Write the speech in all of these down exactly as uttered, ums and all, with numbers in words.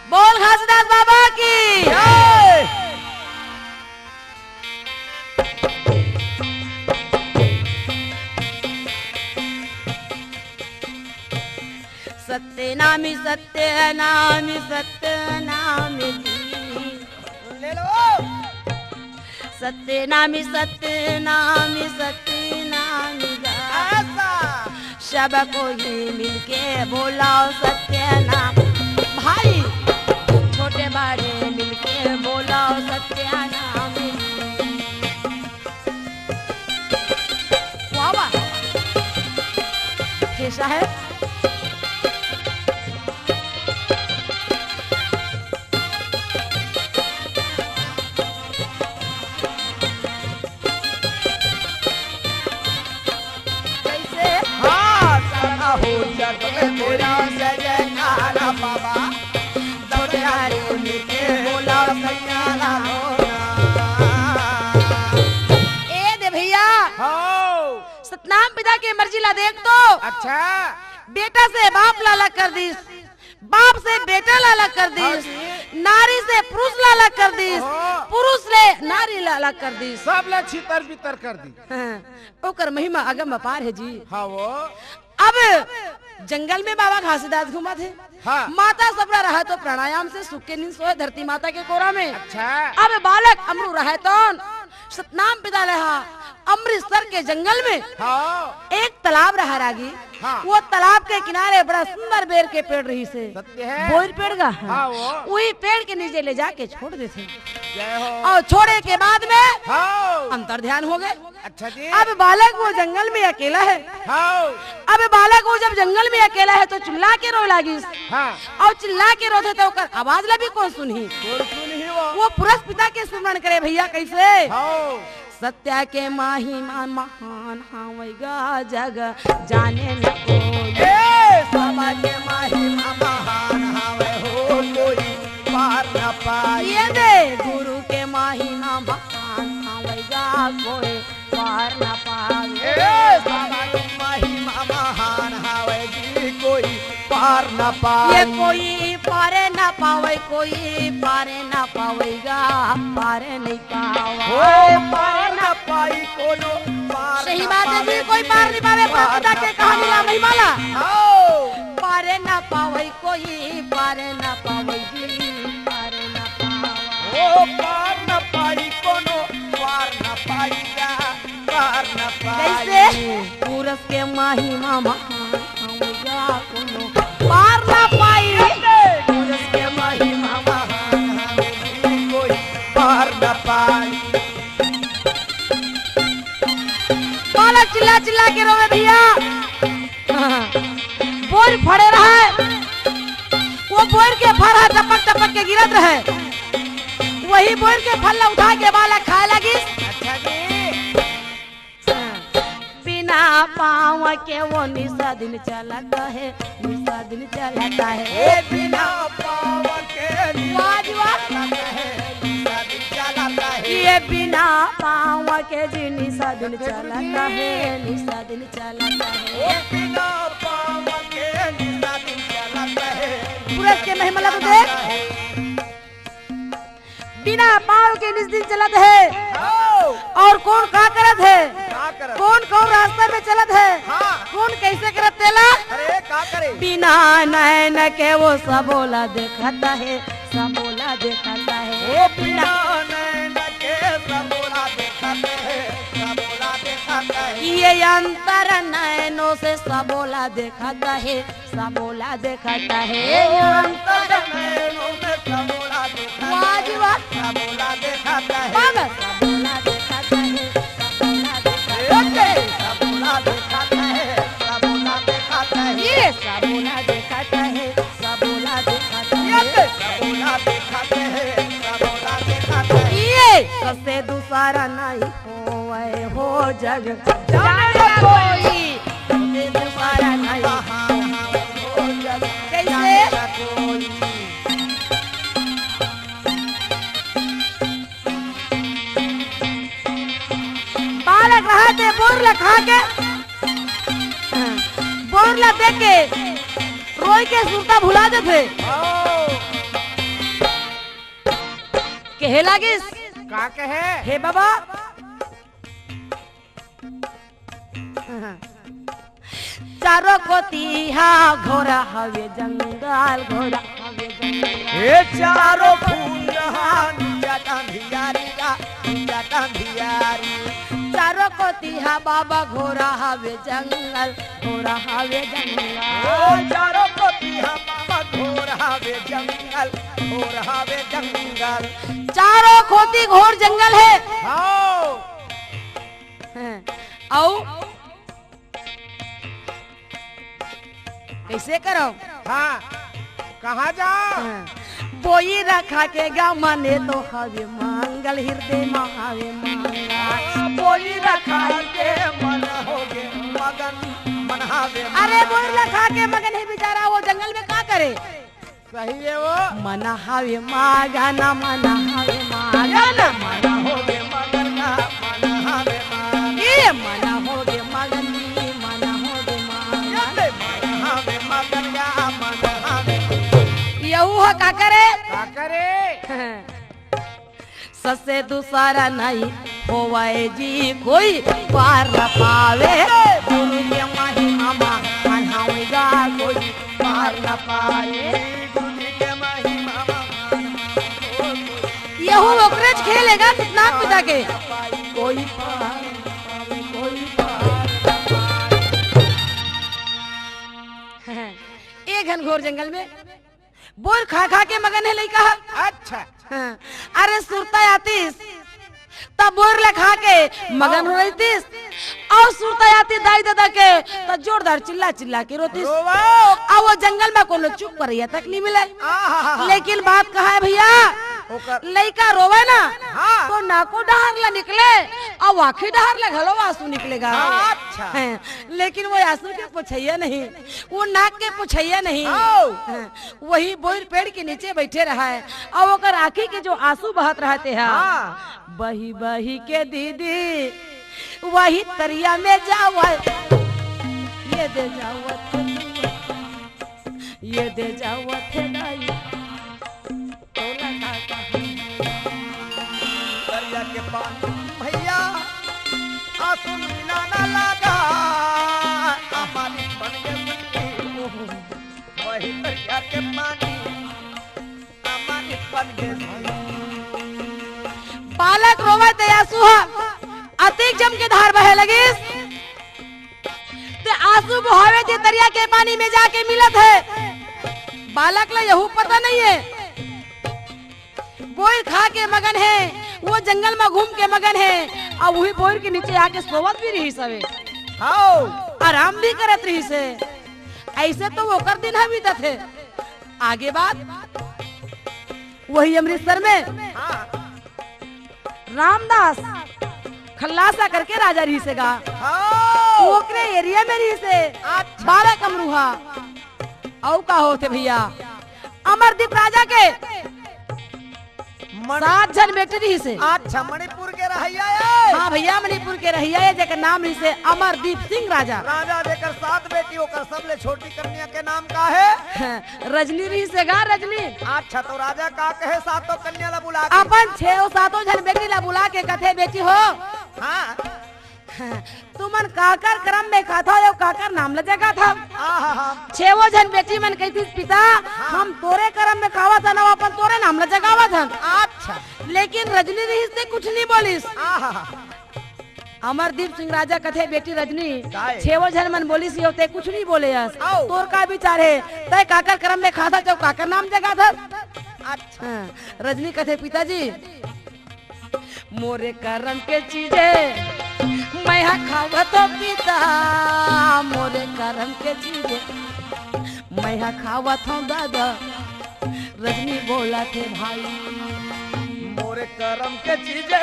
बोल घासीदास बाबा की। जय। सत्यनामी, सत्यनामी, सत्यनामी जी। ले लो। सत्यनामी, सत्यनामी, सत्यनामी गा। ऐसा। सब कोई मिलके बोलाओ सत्यनाम। भाई, छोटे बड़े मिलके बोलाओ सत्यनाम। वाह, वाह। कैसा है? कैसे? हाँ, सारा हो जग में तेरा जय जयकार बाबा। छोटे हाथ लेके बोला सैया ला हो ना। ए दे भैया। हाँ। सतनाम पिता के मर्जी ला देख तो। अच्छा। बेटा से बाप ला अलग कर दिस, बाप से बेटा ला अलग कर हाँ दिस, जी। नारी से पुरुष ला अलग कर दिस, ओहो। पुरुष ले नारी ला अलग कर दिस। सब ला छितर बितर कर दी। हाँ, ओकर महिमा अगम अपार है जी। हाँ वो। अब जंगल में बाबा घासीदास घूमत हे। हाँ। माता सबला रहा तो प्राणायाम से सुख के नींद सोए धरती माता के कोरा में। अच्छा। अब बालक अमरू रहे तौन सतनाम पिता ले हा अमृतसर के जंगल में हाँ। एक तालाब रहा रागी। हाँ। वो तालाब के किनारे बड़ा सुंदर बेर के पेड़ रहिसे। सत्य है। बोइर पेड़ गा। हाँ, वो। वही पेड़ के नीचे ले जाके छोड़ देथे। जय हो। और छोड़े के बाद में हाँ। अंतर ध्यान हो गए। अच्छा जी। अब बालक वो जंगल में अकेला है। हाँ। अब बालक वो जब जंगल में अकेला है तो चिल्ला के रोए लागिस। हाँ। और चिल्ला के रोथे तो ओकर आवाज ला भी कौन सुनही? कौन सुनही वो? वो पुरस पिता के सुमरण करे भैया, कैसे? हाँ। सत्या के महिमा महान हावय गा जग जाने न कोई। ए, बाबा के महिमा महान हावय हो कोई पार न पाई। ये दे गुरु के महिमा महान हावय गा कोई पार न पावे। ए, बाबा के महिमा महान हावय जी कोई पार न पाई। ये कोई पार न पावे, कोई पार न पावेगा, पार नहीं पावा। ओ पार न पाई कोनो पार सही न बात है जी, पावे कोई पार नहीं पावे, पर पार पिता न के कहानी ला पावे। महिमा ला। आओ। पार न पावे कोई, पार न पावे जी, पार न पावा। ओ पार न पाई कोनो, पार न पाई जा, पार न पाई। कैसे? पुरस के महिमा महान, हम जा कोनो पार न पाई। कैसे? पुरस के महिमा महान, हम कोई पार न पाई। बालक चिल्ला चिल्ला के रोवे भैया। बोर फड़े रहे, वो बोर के फर हा टपक टपक के गिरत रहे। वही बोर के फल ला उठा के बालक खाए लगिस। अच्छा जी। बिना पाँव के वो निसा दिन चलत हे, निसा दिन चलत हे। ए, बिना पाँव के निसा वाह जी वाह। चलत हे, निसा दिन चलत हे। ये बिना पाँव के जी निसा दिन चलत हे, निसा दिन चलत हे। ओ बिना पाँव के निसा दिन चलत हे। पुरस के महिमा ला तो देख। बिना पाँव के निस दिन चलत हे। हाँ। और कोन का करत हे? का करत? कोन कौन रास्ता में चलत हे? हाँ। कोन कैसे करत तेला? अरे, का करे? बिना नैन के वो सबोला देखत हे, सबोला देखत हे। ओ बिना नैन के सबोला देखत हे, सबोला देखत हे। ये अंतर नैनों से सबोला देखत हे, सबोला देखत हे। ओ अंतर नैनों में सबोला देखत हे। वाह जी वाह। सबोला देखत हे। बाबा। सबोला देखत हे, सबोला देखत हे। सबोला देखत हे, सबोला देखत हे। ये। सबोला देखत हे, सबोला देखत हे। ये दे। सबोला देखत हे, सबोला देखत हे। ये। सबसे दूसरा नहीं होवे हो जग जाने कोई, तुम्हारा नहीं। कैसे? बालक रहा थे बोर ला खा के, बोर ला देख के रोई के सुरता भुला देथे। कहे लागिस। का कहे? हे बाबा, चारों कोती हा घोर हवे जंगल, घोर हवे जंगल। ए चारों फूल हा नीचा अंधियारी गा, नीचा अंधियारी। चारों कोती हा बाबा घोर हवे जंगल, घोर हवे जंगल। ओ चारों कोती हा बाबा घोर हवे जंगल, घोर हवे जंगल। चारों कोती घोर जंगल हे। हाँ। हाँ। अउ कइसे करव? हाँ, कहाँ जाव? हाँ। बोई रखा के गा मने तो हवे मंगल, हिरदे मा हवे मंगल। बोई रखा के मन होगे मगन, मन हवे अरे, मंगल। बोई रखा के मगन हे बेचारा, वो जंगल में का करे? सही हे वो। मन हवे मगन, मन हवे मगन। मन होगे मगन का, मन हवे मगन। ए मन होगे मगन, ए मन होगे मगन। ए मन हवे मगन का, मन हवे। यहू ह का करे? का करे? ससे दूसरा नहीं होवय जी कोई पार न पावे। गुरु के महिमा मा मन होगा कोई पार न पावे। गुरु जी के महिमा मा मन होगा कोई यहू ओकरेच खेल हे गा, सतनाम पिता के। कोई पार न पावे, कोई पार न पावे। ए घनघोर जंगल में बोर खा खा के मगन हे लइका ह। अच्छा। हाँ। अरे सुरता आतिस, त बोर ल खा के मगन हो रहितिस। अउ सुरता आतिस दाई ददा के, त जोरदार चिल्ला चिल्ला के रोतिस। रोवा। अउ वो जंगल में कोनो चुप करइया तक नहीं मिले। आहा। लेकिन बात कहा हे भइया, ओकर लइका रोवे ना, हाँ। तो नाको डहर ला निकले, अउ आँखी डहर ला घलो आंसू निकले गा। अच्छा। हैं, लेकिन वो आंसू के पोछइया नहीं, वो नाक के पोछइया नहीं। आओ। हैं, वही बोइर पेड़ के नीचे बइठे रहय, अउ ओकर आँखी के जो आंसू बहत रहय तेहा, हाँ। बही बही के दीदी, वही तरिया में जावय, ये दे जावत हे, ये दे जावत हे दाई। तोला का कहूँ? दरिया के पानी भइया, आंसू मिला ना लगा, अमृत बन गे सुनली। वही दरिया के पानी, अमृत बन गे सुनली। बालक रोवत हे आंसू ह, अतिक जम के धार बहे लगिस। ते आंसू बोहावे ते तरिया के पानी में जाके मिलत हे। बालक ला यहू पता नहीं हे। बोइर खा के मगन हे, वो जंगल में घूम के मगन हे, अउ वही बोइर के नीचे आके सोवत भी रहिस हवे। हाँ। आराम भी करत रहिस हे। अइसे तो ओकर दिन ह बीतत हे। आगे बात, वही अमृतसर में हाँ। रामदास खल्लासा करके राजा रहिस हे गा। हाँ। ओकरे एरिया में रहिस हे। अच्छा। बालक अमरूहा। अउ का होथे भइया, अमरदीप राजा के मण- सात झन बेटी रहिस हे। अच्छा, मणिपुर के रहइया हे। हाँ भइया, मणिपुर के रहइया हे, जेकर नाम रहिस हे अमरदीप सिंह राजा। राजा जेकर सात बेटी, ओकर सबले छोटी कन्या के नाम का हे? रजनी रहिस हे गा, रजनी। अच्छा, तो राजा का कहे सातों कन्या ला बुला के? अपन छेव सातों झन बेटी ला बुला के कथे, "बेटी हो, हाँ। तुमन काकर करम में खाथव अउ काकर नाम ला जगाथव?" आहा। छेवो झन बेटी मन कहितिस, "पिता, हाँ। हम तोरे करम में खावत हन अउ अपन तोरे नाम ला जगावत हन।" अच्छा। लेकिन रजनी रहिस ते कुछ नहीं बोलिस। आहा। अमरदीप सिंह राजा कथे, "बेटी रजनी, काय? छेवो झन मन बोलिस हे, ते कुछ नहीं बोले हस। आओ। तोर का विचार हे? तय काकर करम में खाथस अउ काकर नाम जगाथस?" अच्छा। हाँ, रजनी कथे, "पिताजी, मोरे करम के चीजे मैं हा खावत हूँ पिता, मोरे करम के चीजे मैं हा खावत हूँ दादा।" रजनी बोलथे भाई, मोरे करम के चीजे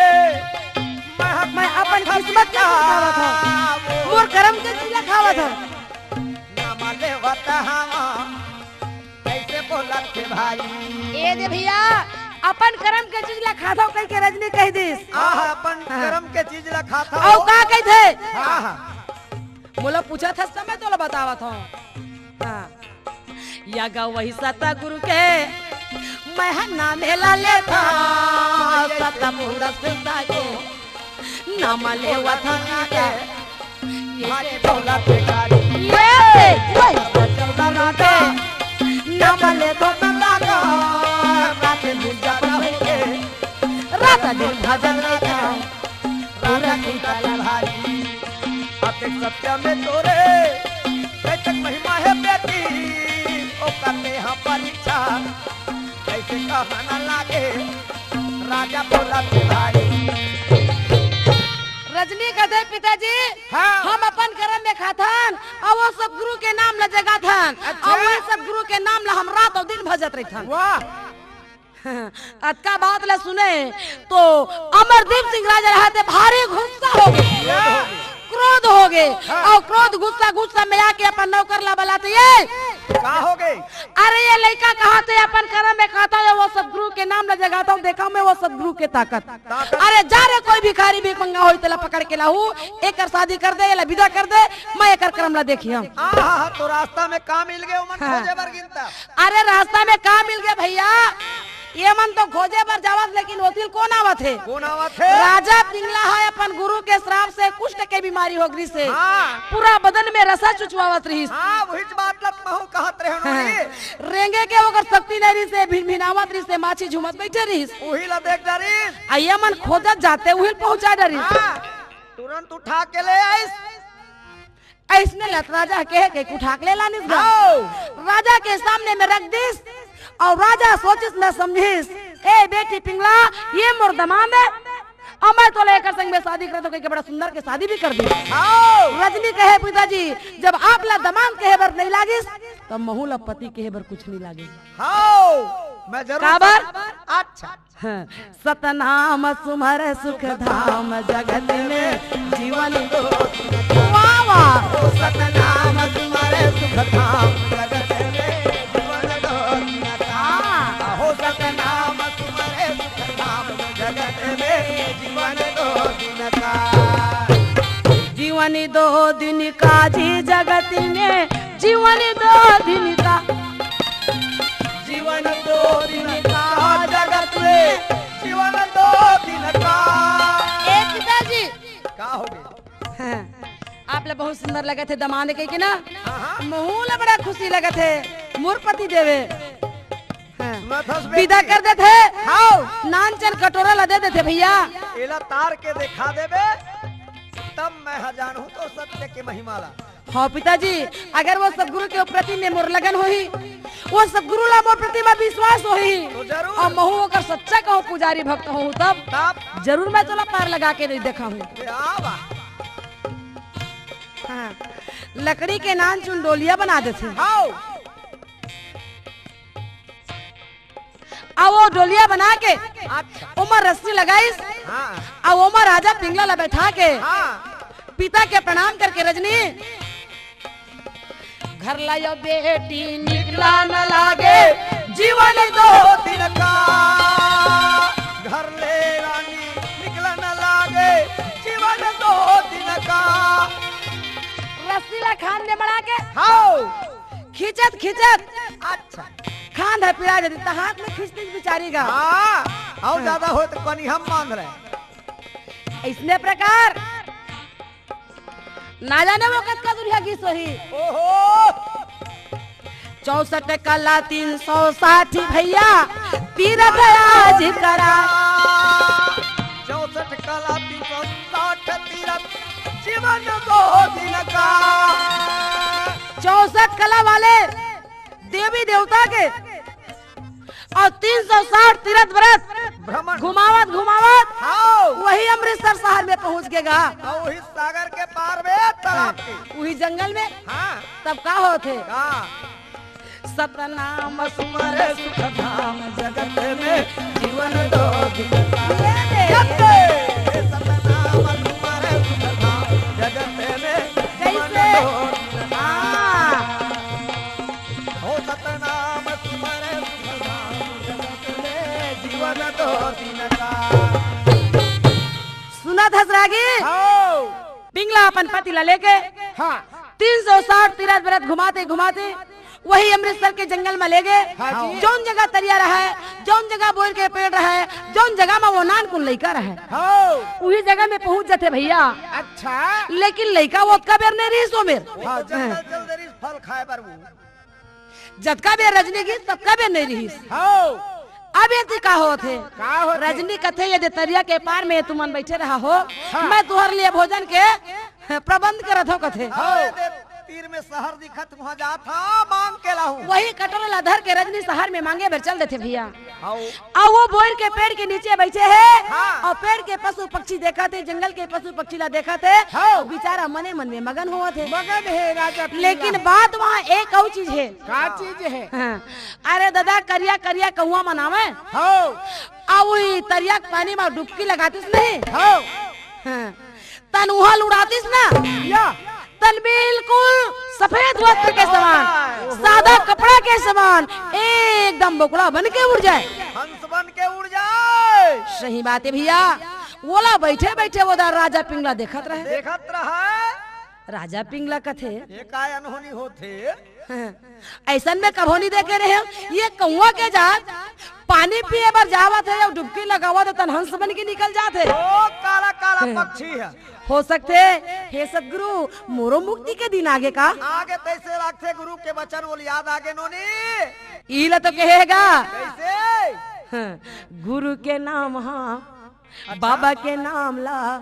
मैं हा मैं अपन खावत हूँ किस्मत के पिता। खावत हूँ, मोर करम के चीज ला खावत हूँ। नाम लेवत हूँ। कइसे बोलथे भाई? ए दे भइया, अपन करम के चीज ला खाथव कहिके रजनी कहि दिस। आहा, अपन हाँ। करम के चीज ला खाथव। अउ का कहिथे? हाँ, हाँ। मोला पूछत हस त मैं तोला बतावत हूँ। हाँ। या गा वही सतगुरु के मैं ह नामे ला लेथंव सतपुर सुता के, नाम लेवत हंव के। ये भारी भोला भिखारी। ये, वही। चौदह राजा, नाम लेथंव सदा के, रात दिन जप होके, रात दिन भजन लेथंव। राजा की तलवारी। अतेक सत्य में तोरे, कैतक महिमा हे बेटी, ओकर ले हम परीक्षा, कैसे कहना लागे, राजा भोला भिखारी। रजनी कथे, पिताजी, हाँ। हम अपन करम में खाथन, अउ वो सतगुरु के नाम ला जगाथन, अच्छा। अउ वो सतगुरु के नाम ला हम रात अउ दिन भजत रहिथन। वाह। अतका बात ला सुने तो अमरदीप सिंह राजा रहते भारी गुस्सा होगे, या। क्रोध होगे, हाँ। अउ क्रोध गुस्सा, गुस्सा में आके अपन नौकर ला बलाथे, ये का होगे? अरे ये लइका कहाथे अपन करम में खाथंव, वो सतगुरु के नाम ला जगाथंव, देखंव मैं वो सतगुरु के ताकत। ताकत। अरे जा रे, कोई भिखारी भिखमंगा होही तेला पकड़ के लाहू, एकर शादी कर दे, एला बिदा कर दे, मैं एकर करम ला देखिहंव। आहा, तो रास्ता में का मिल गे ओमन हाँ। खोजे बर गिनता। अरे रास्ता में का मिल गे भइया, ये मन तो खोजे बर जावत, लेकिन ओती ले कोन आवत हे? कोन आवत हे? राजा पिंगला ह अपन गुरु के श्राप से कुष्ठ के बीमारी होगे रिहिसे। हाँ। पूरा बदन में रसा चुचवावत रिहिस। हाँ, वहीच बात ला महूँ कहत रहेंव हाँ। नोनी। रेंगे के ओकर शक्ति नइ रिहिसे, भिनभिनावत रिहिसे, माछी झूमत बइठे रिहिस। उही ला देख डरिस। अउ ये मन खोजत जाते उही ल पहुँचा डरिस। हाँ, तुरंत उठा के ले आइस। अइसने लत राजा कहे के उठा के ले लानिस गा। हव। राजा के सामने में रख दिस अउ राजा सोचिस न समझिस, ए बेटी पिंगला, ये मोर दमांद हे, अउ मैं तोला एकर संग में शादी करत हंव कहिके बड़ा सुंदर के शादी भी कर दिस। हव। रजनी कहे, पिताजी, जब आप ला दमांद कहे बर नइ लागिस, तब महूँ ला पति कहे बर कुछ नइ लागिस। हव, मैं जरूर काबर? अच्छा। हाँ। सतनाम सुमर सुख धाम जगत में जीवन दो दिन का। वाह, वाह। ओ सतनाम सुमर सुख धाम जगत में जीवन दो दिन का। हाँ। हो सतनाम सुमर सुख धाम जगत में जीवन दो दिन का। जीवन दो दिन का जी जगत में, जीवन दो दिन का। जीवन दो दिन का जगत में, जीवन दो दिन का। ए पिताजी। का होगे? हाँ, आप ला बहुत सुंदर लगत हे दमांद कहिके ना। हाँ, हाँ। महूँ ला बड़ा खुशी लगत हे, मोर पति देव हे। हाँ। सुनत हस बेटी? बिदा कर देथे। हव। नानचन कटोरा ला दे देथे भइया। एला तार के देखा देबे, तब मैं ह जानहूँ तोर सत्य के महिमा ला। हव पिताजी, अगर वो सतगुरु के प्रति में मोर लगन होही, वो सतगुरु ला मोर प्रति में विश्वास होही, तो जरूर। अउ महूँ ओकर सच्चा कहूँ पुजारी भक्त होहूँ, तब तब? जरूर मैं तोला पार लगा के देखाहूँ। क्या बात। हाँ, लकड़ी के नानचुन डोलिया बना देथे। हव। अउ वो डोलिया बना के अच्छा। ओमा रस्सी लगाइस। हाँ। अउ ओमा राजा पिंगला ला बैठा के हाँ। पिता के प्रणाम करके रजनी घर लायो बेटी निकला न लागे जीवन दो दिन का। घर ले रानी निकला न लागे जीवन दो दिन का। रस्सी ला खान में मड़ा के हव। खींचत खींचत अच्छा। खांध ह पिरा जतिस त हाथ में खींचतिस बिचारी गा। हाँ, अउ हाँ। ज्यादा होय त कनिहा म बांध रहे। अइसने प्रकार ना जाने वो कतका दूरिहा गिस होही। ओहो। चौसठ कला तीन सौ साठ भइया तीरथ आज करा। चौसठ कला तीन सौ साठ तीरथ जीवन दो दिन का। चौसठ कला वाले देवी देवता के अउ तीन सौ साठ तीरथ व्रत भ्रमण। घुमावत घुमावत हव। वही अमृतसर शहर में पहुंच गे गा। अउ वही सागर के पार में तालाब के। वही जंगल में। हाँ। तब का होथे? का? सतनाम सुमर सुख धाम जगत में जीवन दो दिन का। ये दे। जगत। सतनाम सुमर सुख धाम जगत में जीवन कैसे? दो दिन का। हाँ। हो सतनाम सुमर सुख धाम जगत में जीवन दो दिन का। सुनत हस रागी? हव। पिंगला अपन पति ला लेके हाँ। तीन सौ साठ तीरथ व्रत घुमाते घुमाते वही अमृतसर के जंगल में ले गए। हाँ जी। जौन जगह तरिया रहे, जौन जगह बोर के पेड़ रहे, जौन जगह में वो नानकुन लइका रहे, हाँ। उही जगह में पहुंच जाथे भैया। अच्छा। लेकिन लइका वो ओतका बेर नहीं रहिस ओ मेर। हाँ, जंगल चल दे रहिस फल खाए बर वो। जतका बेर रजनी गिस, ततका बेर नहीं रहिस। हाँ। अब एती का होत हे? का होत हे? रजनी कथे, "ये दे तरिया के पार में तुमन बैठे रहा हो, हाँ। मैं तुहर लिए भोजन के प्रबंध करत हव," कथे। हाँ, ये दे तीर में शहर दिखत, वहाँ जात हा, मांग के लाहूं। वही कटोरा ला धर के रजनी शहर में मांगे बर चल देथे भैया। हाँ। अउ वो बोर के पेड़ के नीचे बैठे हे, हाँ। अउ पेड़ के पशु पक्षी देखत हे, जंगल के पशु पक्षी ला देखत हे, हाँ। अउ बेचारा मने मन में मगन होवत हे। मगन हे राजा पिंगला। लेकिन बात वहाँ एक अउ चीज हे। का चीज हे? हाँ। अरे ददा, करिया करिया कौआ मन आवे। हाँ। अउ वही तरिया के पानी में डुबकी लगातिस नहीं। हाँ। हाँ। तन उहल उड़ातिस ना। या। तन बिल्कुल सफेद वस्त्र के समान, सादा कपड़ा के समान, एकदम बोकड़ा बन के उड़ जाए। हंस बन के उड़ जाए। सही बात हे भैया। ओला बैठे बैठे वो दा राजा पिंगला देखत रहे। देखत रहे। राजा पिंगला कथे, "ये काय अनहोनी होथे?" हाँ। अइसन में कभो नहीं देखे रहे हो। ये कौआ के जात पानी पिए बर जावत हे अउ डुबकी लगावत हे, तन हंस बन के निकल जात हे। ओ, काला काला पक्षी हे। हो सकथे, हे सतगुरु, मोरो मुक्ति के दिन आगे का? आगे तइसे लागथे गुरु के बचन बोल याद आगे नोनी। ई ला तो कहेगा। कइसे? हाँ, गुरु के नाम हा, अच्छा। बाबा के नाम ला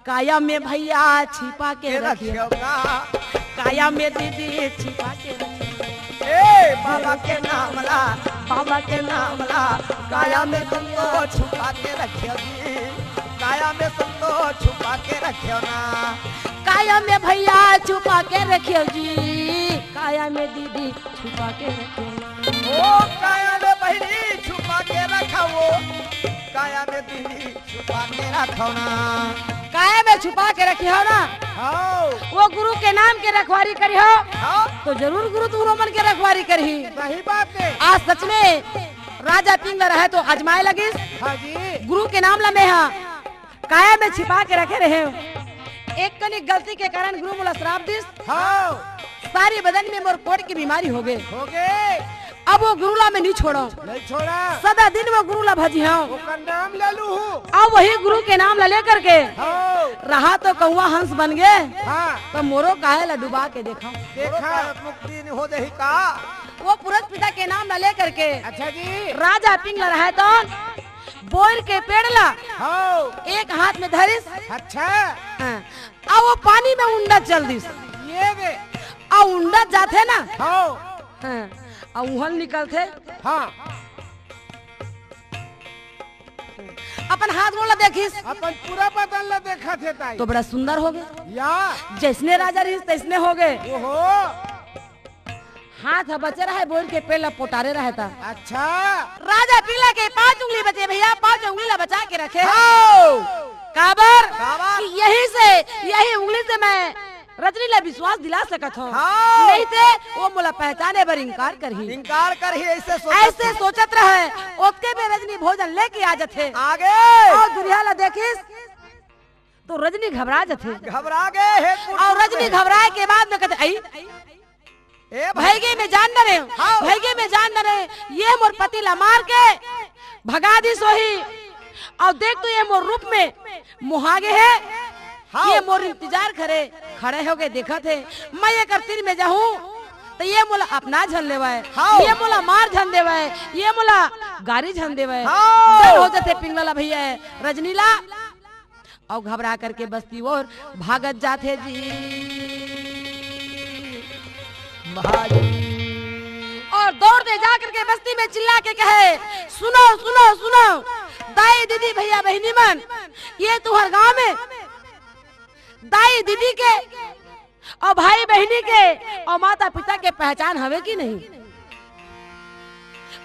काया में भैया छिपा के के रखियो। रखियो का? काया में दीदी छिपा के रखियो। ए, बाबा के नाम ला, बाबा के नाम ला, काया में तुमको छुपा के रखियो जी, काया में तुमको छुपा के रखियो ना। काया में भैया छुपा के रखियो जी, काया में दीदी छुपा के रखियो ना। ओ, काया में बहिनी छुपा के रखा वो, काया में दीदी छुपा के रखो ना। काया में छुपा के रखिहो ना। हाँ। वो गुरु के नाम के रखवारी करिहो। हाँ। तो जरूर गुरु तुहरो मन के रखवारी करही। सही बात हे। आज सच में राजा पिंगला रहे तो आजमाए लगिस। हाँ जी। गुरु के नाम ला मैं हा काया में छिपा के रखे रहे हो। एक कनी गलती के कारण गुरु मोला श्राप दिस। हाँ। सारी बदन में मोर कोढ़ की बीमारी होगे। होगे। अब वो गुरु ला मैं नहीं छोड़ो। नहीं छोड़ा। सदा दिन वो गुरु ला भजिहंव। ओकर नाम ले लूहू। अब वही गुरु के नाम ला लेकर के हाँ। रहा तो कौआ हंस बन गे। हाँ। तो मोरो काया ला डुबा के देखा। देखा। मोरो काया मुक्ति नहीं हो जाही का? वो पुरत पिता के नाम ला लेकर के अच्छा जी। राजा पिंगला रहे तो बोर के पेड़ ला हाँ। एक हाथ में धरिस। अच्छा। हाँ। अउ वो पानी में उंडत चल दिस। ये दे। अउ उंडत जाथे ना। हाँ। हाँ। अउ उहल निकलथे। हाँ। अपन हाथ गोड़ ला देखिस। अपन पूरा बदन ला देखत हे ताई। तो बड़ा सुंदर होगे। या। जइसने राजा रहिस तइसने होगे। ओहो। हाथ ह बचे रहे, बोर के पेड़ ला पोटारे रहे ता। अच्छा। राजा पिंगला के पांच उंगली बचे भैया, पांच उंगली ला बचा के रखे। हाँ। काबर? काबर? कि यही से, यही उंगली से मैं रजनी ला विश्वास दिला सकत हंव। हाँ। नहीं ते वो मोला पहचाने बर इंकार करही। इंकार करही, अइसे सोचत अइसे हे। सोचत रहे, ओतके में रजनी भोजन लेके आ जथे। आगे। अउ दुरिहा ला देखिस, तो रजनी घबरा जथे। घबरा गे हे कुछ अउ रजनी में। घबराए के बाद में कथे, "अई, ए भाई। भइगे में जान डरे, हाँ। भइगे में जान डरे, ये मोर पति ला मार के भगा दिस होही। अउ देख तो ये मोर रूप में मोहा गे हे, हाँ। ये मोर इंतजार करे खड़े होके देखत हे, मैं एकर तीर में जाहूं, त ये मोला अपना झन लेवय, हाँ। ये मोला मार झन देवय, ये मोला गारी झन देवय।" हाँ। डर हो जथे पिंगला ला भैया, रजनी ला। अउ घबरा करके बस्ती ओर भागत जाथे जी। भाई। अउ दौड़ दे जा करके बस्ती में चिल्ला के कहे, "सुनो, सुनो, सुनो, दाई, दीदी, भैया, बहिनी मन, ये तुंहर गांव में दाई, दीदी के अउ भाई बहिनी के अउ माता पिता के पहचान हवे कि नहीं?"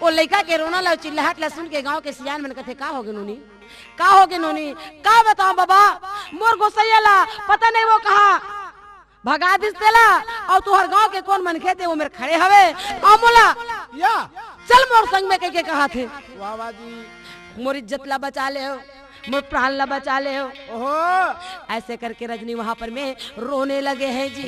ओ लइका के रोना ला, चिल्लाहट ला सुन के गांव के सियान मन कथे, "का होगे नोनी? का होगे नोनी? का बतावं बबा, मोर गोसइया ला पता नहीं वो कहां भगा दिस तेला, अउ तुंहर गांव के कोन मनखे ते वो मेर खड़े हवे, अउ मोला या। चल मोर संग में," कहिके कहाथे। वाह, वाह जी। "मोर इज्जत ला बचा ले हो, मोर प्राण ला बचा ले हो।" ओहो। अइसे करके रजनी वहां पर में रोने लगे हैं जी।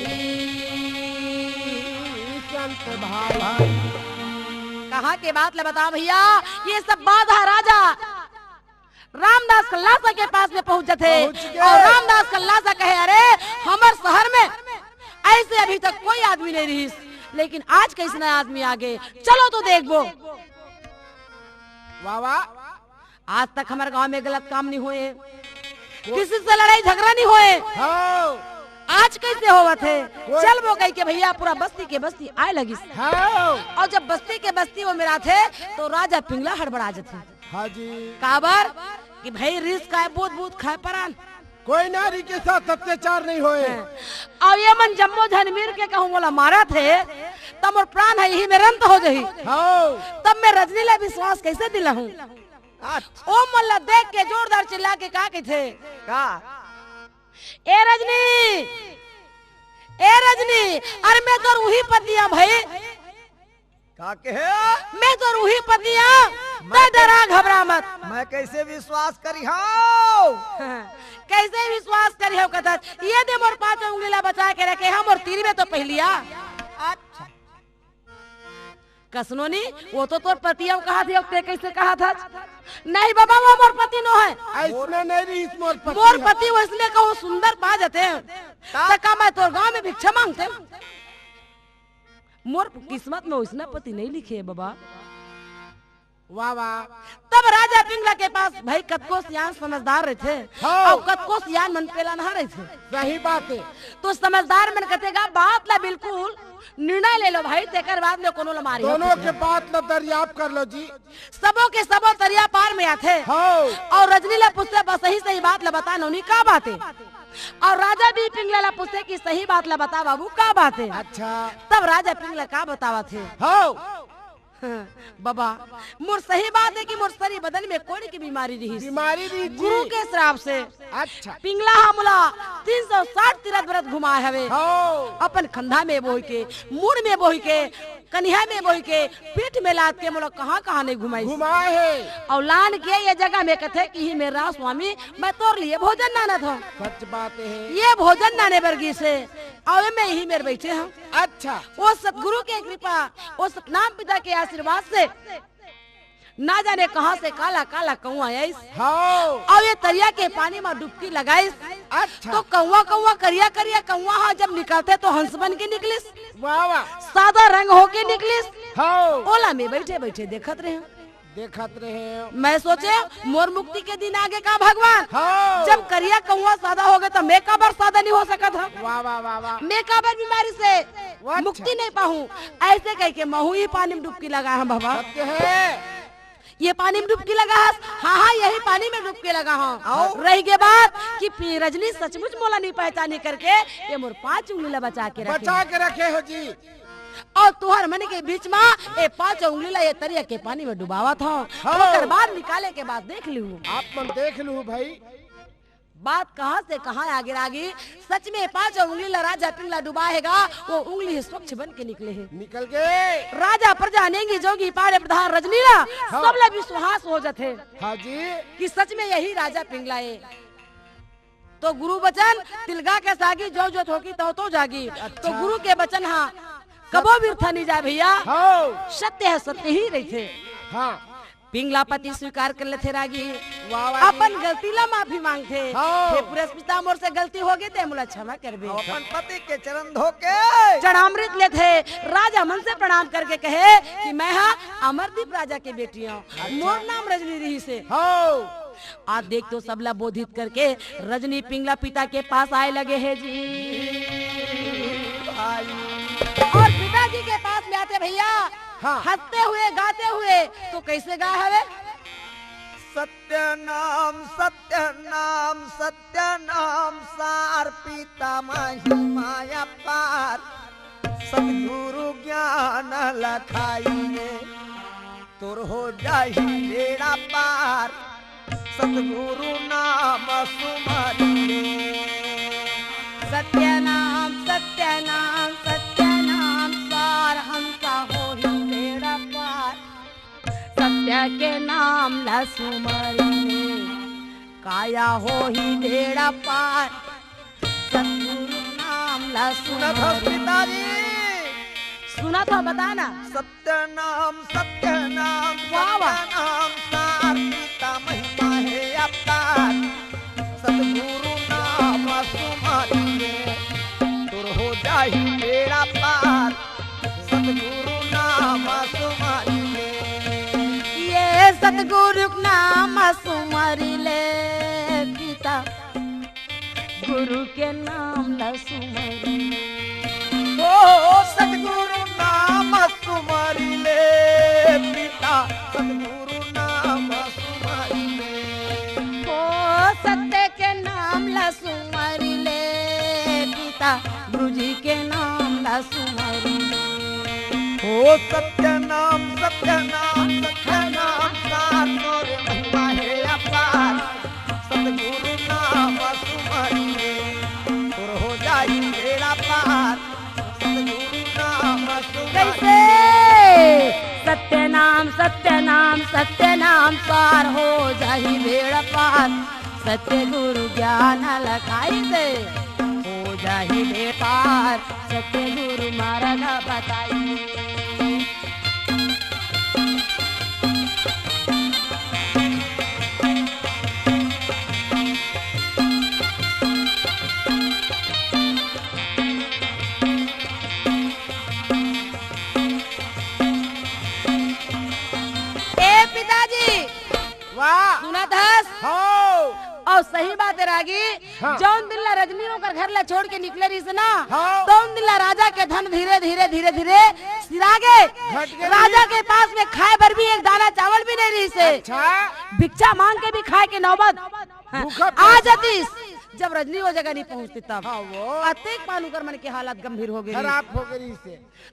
कहाँ के बात ल बता भैया, ये सब बात ह राजा रामदास कल्लासा के पास में पहुंच जाथे। पहुंच गए। और रामदास कल्लासा कहे, "अरे, हमर शहर में ऐसे अभी तक कोई आदमी नहीं रहिस, लेकिन आज कइसना आदमी आ गे, चलो तो देखबो।" वाह, वाह। आज तक हमर गांव में गलत काम नहीं होए, किसी से लड़ाई झगड़ा नहीं होए। हाँ। आज कइसे होवत हे? कोई चलबो कहि के भैया पूरा बस्ती के बस्ती आए लगिस। हाँ। और जब बस्ती के बस्ती वो मेराथे तो राजा पिंगला हड़बड़ा जथे। हाँ जी। काबर कि भाई रिस काय बूत बूत खाए परान। कोई नारी के साथ अत्याचार नहीं होए। हाँ। और ये मन जम्मो झन मिर के कहूँ मोला मारत हे, त मोर प्राण ह इही मेर अंत हो जही। हाँ। तब मैं रजनी ला विश्वास कइसे दिलाहूँ? अच्छा। ओ मन ला देख के जोरदार चिल्ला के का कहिथे? का? ए रजनी, ए रजनी, अरे मैं तोर उही पति हंव भाई। का कहे? मैं तोर उही पति हंव, मैं तैं डरा घबरा मत। मैं कइसे विश्वास करिहंव? कइसे विश्वास करिहंव कथस? ये दे मोर पांच उंगली ला बचा के रखे हंव, मोर तीर में तो पहिली आ। अच्छा। कइसनो नी, वो तो तोर पति हंव कहत हे, तैं कइसे कहत हस? नहीं बाबा, वो मोर पति नोहे। अइसने नहीं रहिस मोर पति मोर ह। पति वइसने कहूँ सुंदर पा जाते। त का मैं तोर गांव में भिक्षा मांगतेंव? मोर किस्मत में वइसना पति नहीं लिखे हे बाबा। वाह, वाह। तब राजा पिंगला के पास भाई कतको सियान समझदार रहिथे, हाँ। और कतको सियान मन पेलनहा रहिथे। सही बात हे। तो समझदार मन कथे गा, बात ला बिल्कुल निर्णय ले लो भाई, तेकर बाद में कोनो ला मारी दोनों के बात ला दरियाप कर लो जी। सबो के सबो तरिया पार में आथे। हाँ। और रजनी ला पूछथे, "बस सही सही बात ला बता नोनी, का बात हे?" और राजा भी पिंगला ला पूछथे कि "सही बात ला बता बाबू, का बात हे?" अच्छा। तब राजा पिंगला का बतावत हे? हाँ। हाँ, बाबा, मोर सही बात हे कि मोर सरी बदन में कोढ़ के बीमारी रहिस। बीमारी रहिस जी। गुरु के श्राप से। अच्छा। पिंगला ह मोला तीन सौ साठ तीरथ व्रत घुमाए हवे। हाँ। अपन खंधा में बोहि के, मुड़ में बोहि के, कनिहा में बोहि के, पीठ में लाद के मोला कहाँ-कहाँ नहीं घुमाइस। घुमाए हे। अउ लान के ये जगह में कथे कि "हे मेर राम स्वामी, मैं तोर लिए भोजन लानत हंव।" सच बात हे। ये भोजन लाने बर गिस हे, अउ मैं इही मेर बइठे हंव। अच्छा। वो सतगुरु के कृपा, वो सतनाम पिता के आशीर्वाद से ना जाने कहाँ से काला काला कौआ आइस। हाँ। अउ ये तरिया के पानी में डुबकी लगाइस। अच्छा। तो कौआ कौआ करिया करिया कौआ ह जब निकलथे तो हंस बन के निकलिस। वाह, वाह। सादा रंग होके निकलिस। हाँ। ओला में बइठे बइठे देखत रहेंव। देखत रहेंव। मैं सोचेंव, मोर मुक्ति के दिन आगे का भगवान? हाँ। जब करिया कौआ सादा होगे, त मैं काबर सादा नहीं हो सकत हंव? वाह, वाह, वाह, वाह। मैं काबर बीमारी से वाह, अच्छा। मुक्ति नहीं पाहूं? अइसे कहिके महूं ही पानी में डुबकी लगाए हंव बाबा। सत्य हे। ये पानी में डुबकी लगा हस? हाँ, हाँ, यही पानी में डुबकी लगा हंव। आओ। रहि गे बात कि पी-, रजनी सचमुच मोला नहीं पहचानी करके ये मोर पांच उंगली ला बचा के रखे। बचा के रखे हो जी। अउ तुहर मन के बीच म ए पांच उंगली ला ए तरिया के पानी में डुबावत हंव। हाँ। ओकर बाद निकाले के बाद देख लिहू। आप मन देख लिहू भाई। बात कहाँ से कहाँ आगे लागी। सच में पांच उंगली ला राजा पिंगला डुबाए हे गा, वो उंगली ही स्वच्छ बन के निकले हे। निकल गे। राजा प्रजा नेंगी जोगी पाड़े प्रधान रजनी ला, हाँ। सब ला विश्वास हो जाथे। हाँ जी। कि सच में यही राजा पिंगला हे। तो गुरु बचन तिलगा के सागी, जो जो थोकी तव तो जागी। अच्छा। तो गुरु के बचन हा कबो बिरथा नहीं जाए भैया। हाँ। सत्य ह सत्य ही रहिथे। हाँ। पिंगला पति स्वीकार कर लेथे रागी। वाह, वाह। अपन गलती ला माफी मांगथे। हाँ। हे पुरस पिता, मोर से गलती होगे ते मोला क्षमा करबे। अपन पति के चरण धो के चरणामृत लेथे। राजा मन से प्रणाम करके कहे कि मैं हा अमरदीप राजा के बेटी हंव। अच्छा। मोर नाम रजनी रहिस हे। हाँ। आज देख तो सबला बोधित करके रजनी पिंगला पिता के पास आए लगे हे जी। भाई। और पिताजी के पास में आथे भैया, हाँ। हंसते हुए, गाते हुए, तो कइसे गाए हवे? सत्य नाम, सत्य नाम, सत्य नाम सार, पिता महिमा अपार, सतगुरु ज्ञान लखाई रे। तोर हो जाही बेड़ा पार, सतगुरु नाम सुमर ले। सत्य नाम, सत्य नाम, सत्य नाम सार, हमका होही बेड़ा पार। सत्य के नाम ला सुमर ले, काया होही बेड़ा पार। सतगुरु नाम ला सुनत हस सुमर पिताजी? सुना तो बता ना। सत्य नाम, सत्य नाम, वाह, वाह। सत्य नाम सार, पिता महिमा हे अपार। सतगुरु नाम सुमरि ले, तोर हो जाही बेड़ा पार। सतगुरु नाम सुमरि ले। ये सतगुरु नाम सुमरि ले पिता, गुरु के नाम ला सुमरि ले। ओ सतगुरु नाम सुमरि ले पिता, सतगुरु नाम सुमरि ले। ओ सत्य के नाम ला सुमरि ले पिता, गुरु जी के नाम ला सुमरि ले। ओ सत्य नाम, सत्य नाम, सत्य नाम सार, तोर महिमा हे अपार। सतगुरु नाम सुमरि ले, तोर हो जाही बेड़ा पार। सतगुरु नाम सुमरि कैसे? ले। सत्य नाम, सत्य नाम, सत्य नाम सार, हो जाही बेड़ा पार। सत्य गुरु ज्ञान लखाई दे, हो जाही बेड़ा पार। सत्य गुरु मार्ग बताई। ए पिताजी, वाह। सुनत हस? हौ। अउ सही बात हे रागी, हाँ। जौन दिन ला रजनी ओकर घर ला छोड़ के निकले रहिस ना, हाँ। तौन दिन ला राजा के धन धीरे, धीरे, धीरे, धीरे सिरागे। घट गे राजा रहिस। के पास में खाए बर भी एक दाना चावल भी नहीं रहिस हे। अच्छा। भिक्षा मांग के भी खाए के नौबत, हाँ, भूखा आ प्यासा। जातिस। जब रजनी वो जगह नहीं पहुंचती तब। हाँ, वो। अतेक पान उकर मन के हालत गंभीर हो गे रहिस। खराब हो गे रहिस हे।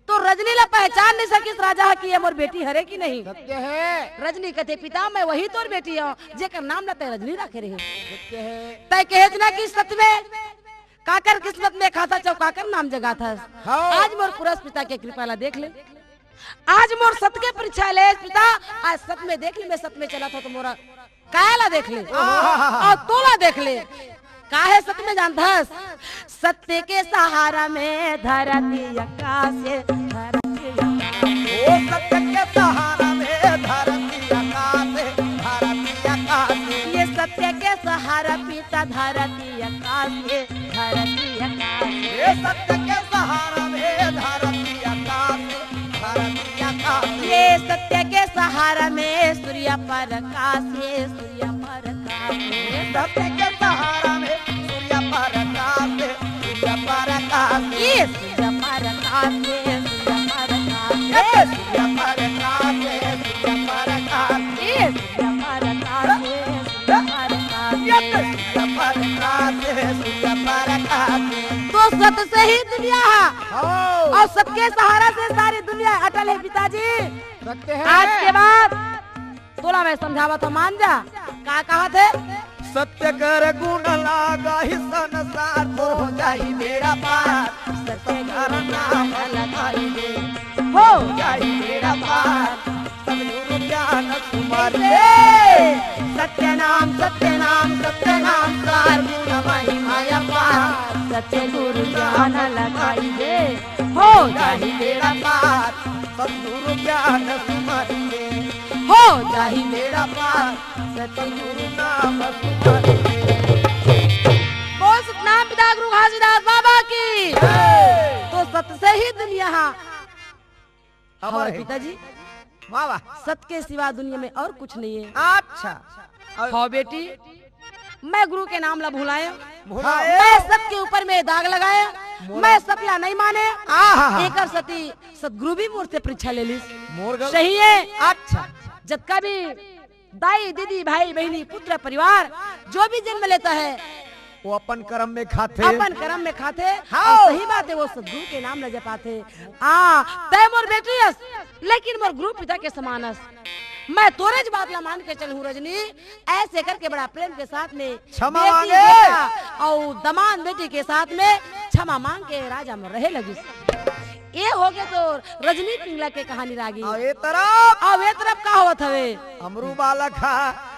तो रजनी ला पहचान नहीं सकिस राजा ह कि ये मोर बेटी हरे कि नहीं। सत्य हे। रजनी कथे, "पिता, मैं वही तोर बेटी हूँ, जेकर नाम ला तै रजनी राखे रहे।" सत्य हे। तै कहेच ना कि सत में काकर किस्मत में खासा चौकाकर नाम जगात हस। हाँ। आज मोर पुरस पिता के कृपा ला देख ले। आज मोर सत के परीक्षा ले पिता, आज सत में देख ले, मैं सत में चलत हूँ तो मोरा काया ला देख ले, आहा। अउ तोला देख ले। काहे सत में जानथस? सत्य के सहारा में धरती आकाश हे, धरती आकाश हे। ओ सत्य के सहारा में धरती आकाश हे, धरती आकाश हे। ये सत्य के सहारा पिता धरती आकाश हे, धरती आकाश हे। ये सत्य के सहारा में धरती आकाश हे, धरती आकाश हे। ये सत्य के सहारा में सूर्य प्रकाश हे, सूर्य प्रकाश हे। सत्य के सहारा में सूर्य प्रकाश हे, सूर्य प्रकाश हे। ये सूर्य प्रकाश हे, सूर्य प्रकाश हे। ये सूर्य प्रकाश हे, सूर्य प्रकाश हे। ये सूर्य प्रकाश हे, सूर्य प्रकाश हे। ये सूर्य प्रकाश हे, सूर्य प्रकाश हे। तो सत से ही दुनिया हे। हाँ। अउ सत के सहारा से सारी दुनिया अटल हे पिताजी। सत्य हे। आज के बाद तोला मैं समझावत हूँ, मान जा। का कहत हे? सत्य कर गुण लागा ही संसार, तोर हो जाही बेड़ा पार। सत्य कर नाम लखाई दे, हो जाही बेड़ा पार। सतगुरु ज्ञान सुमरि ले। सत्य नाम, सत्य नाम, सत्य नाम सार, गुण महिमा अपार। सत्य गुरु ज्ञान लखाई दे, हो जाही बेड़ा पार। सतगुरु ज्ञान सुमरि ले, हो जाही बेड़ा पार। सतगुरु नाम सुमरि ले। बोल सतनाम पिता गुरु घासीदास बाबा की। जय। तो सत से ही दुनिया हे। हमारे पिताजी, वाह, वाह। सत के सिवा दुनिया में और कुछ नहीं है। अच्छा। और हाँ बेटी, मैं गुरु के नाम ला भुलाए, भुलाए। मैं सत के ऊपर में दाग लगाए, मोर मैं सत ला नहीं माने। आहा। एकर सेती सतगुरु भी मोर से परीक्षा ले लिस। मोर गल- सही है। अच्छा। जतका भी दाई, दीदी, भाई, बहिनी, पुत्र, परिवार, जो भी जन्म लेता है, वो अपन करम में खाथे। अपन करम में खाथे। हाँ। अउ सही बात हे, वो सतगुरु के नाम ल जपाथे। हाँ, तै मोर बेटी अस, लेकिन मोर गुरु पिता के समान अस। मैं तोरेच बात ला मान के चलहूँ रजनी। ऐसे करके बड़ा प्रेम के साथ में क्षमा बेटी, मांगे। बेटा अउ दमांद बेटी के साथ में क्षमा मांग के राजा में रहे लगिस। ए होगे तो रजनी पिंगला के कहानी रागी। अउ ए तरफ? अउ ए तरफ का होवत हवे? अमरू बालक हा।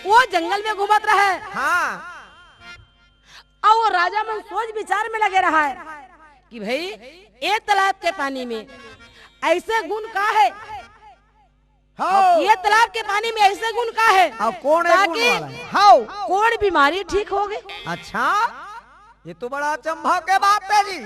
वो जंगल में घूमत रहे। हाँ। अउ वो राजा मन सोच विचार में लगे रहा है कि भाई, ये तालाब के पानी में ऐसे गुण का है? हाँ। ये तालाब के पानी में ऐसे गुण का है? अब कौन है गुण ताकि वाला है? हाँ। कोन बीमारी ठीक होगे। अच्छा, ये तो बड़ा अचंभा के बात है जी।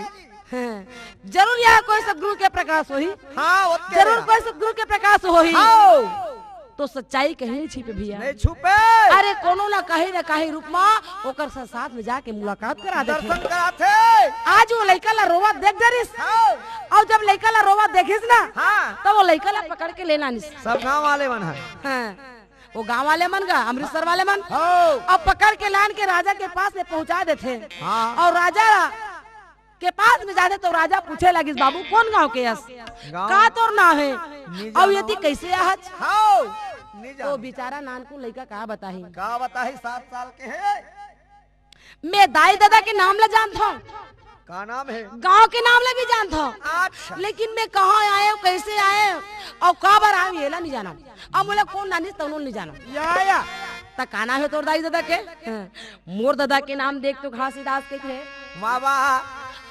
हाँ, जरूर यहाँ कोई सदगुरु के प्रकाश होही। हाँ, ओतके जरूर बेरा। कोई सदगुरु के प्रकाश होही। हाँ। तो सच्चाई कहीं नहीं छिपे भैया। नहीं छुपे। अरे कोनो ना कहीं ना कहीं रूप मा ओकर साथ, साथ में जाके मुलाकात करा देथे। दर्शन कराथे। आज वो लइका ला रोवत देख डरिस। हाँ। अउ जब लइका ला रोवत देखिस ना, हाँ। तब वो लइका ला पकड़ के ले लानिस। सब गांव वाले मन ह। हाँ। वो गांव वाले मन गा, अमृतसर वाले मन। हाँ। अब पकड़ के लान के राजा के पास में पहुंचा देथे। हाँ। अउ राजा के पास में जाथे तो राजा पूछे लगिस, "बाबू, कोन गांव के अस? गांव का तोर नाम हे? नहीं अउ जानव। एती कैसे आहच?" हाँ, नहीं तो जानव। बेचारा नानकुन लइका का बताही? का बताही, सात साल के हे। मैं दाई ददा के नाम ला जानथंव। का नाम हे? गांव के नाम ला भी जानथंव। अच्छा। लेकिन मैं कहाँ आएंव, कैसे आएंव, अउ काबर आएंव, एला नहीं जानंव। अब मोला कोन लानिस तउनो नहीं जानंव। या, या। त का नाम हे तोर दाई ददा के? हाँ। मोर ददा के नाम देख तो घासीदास कहिथे। वाह, वाह।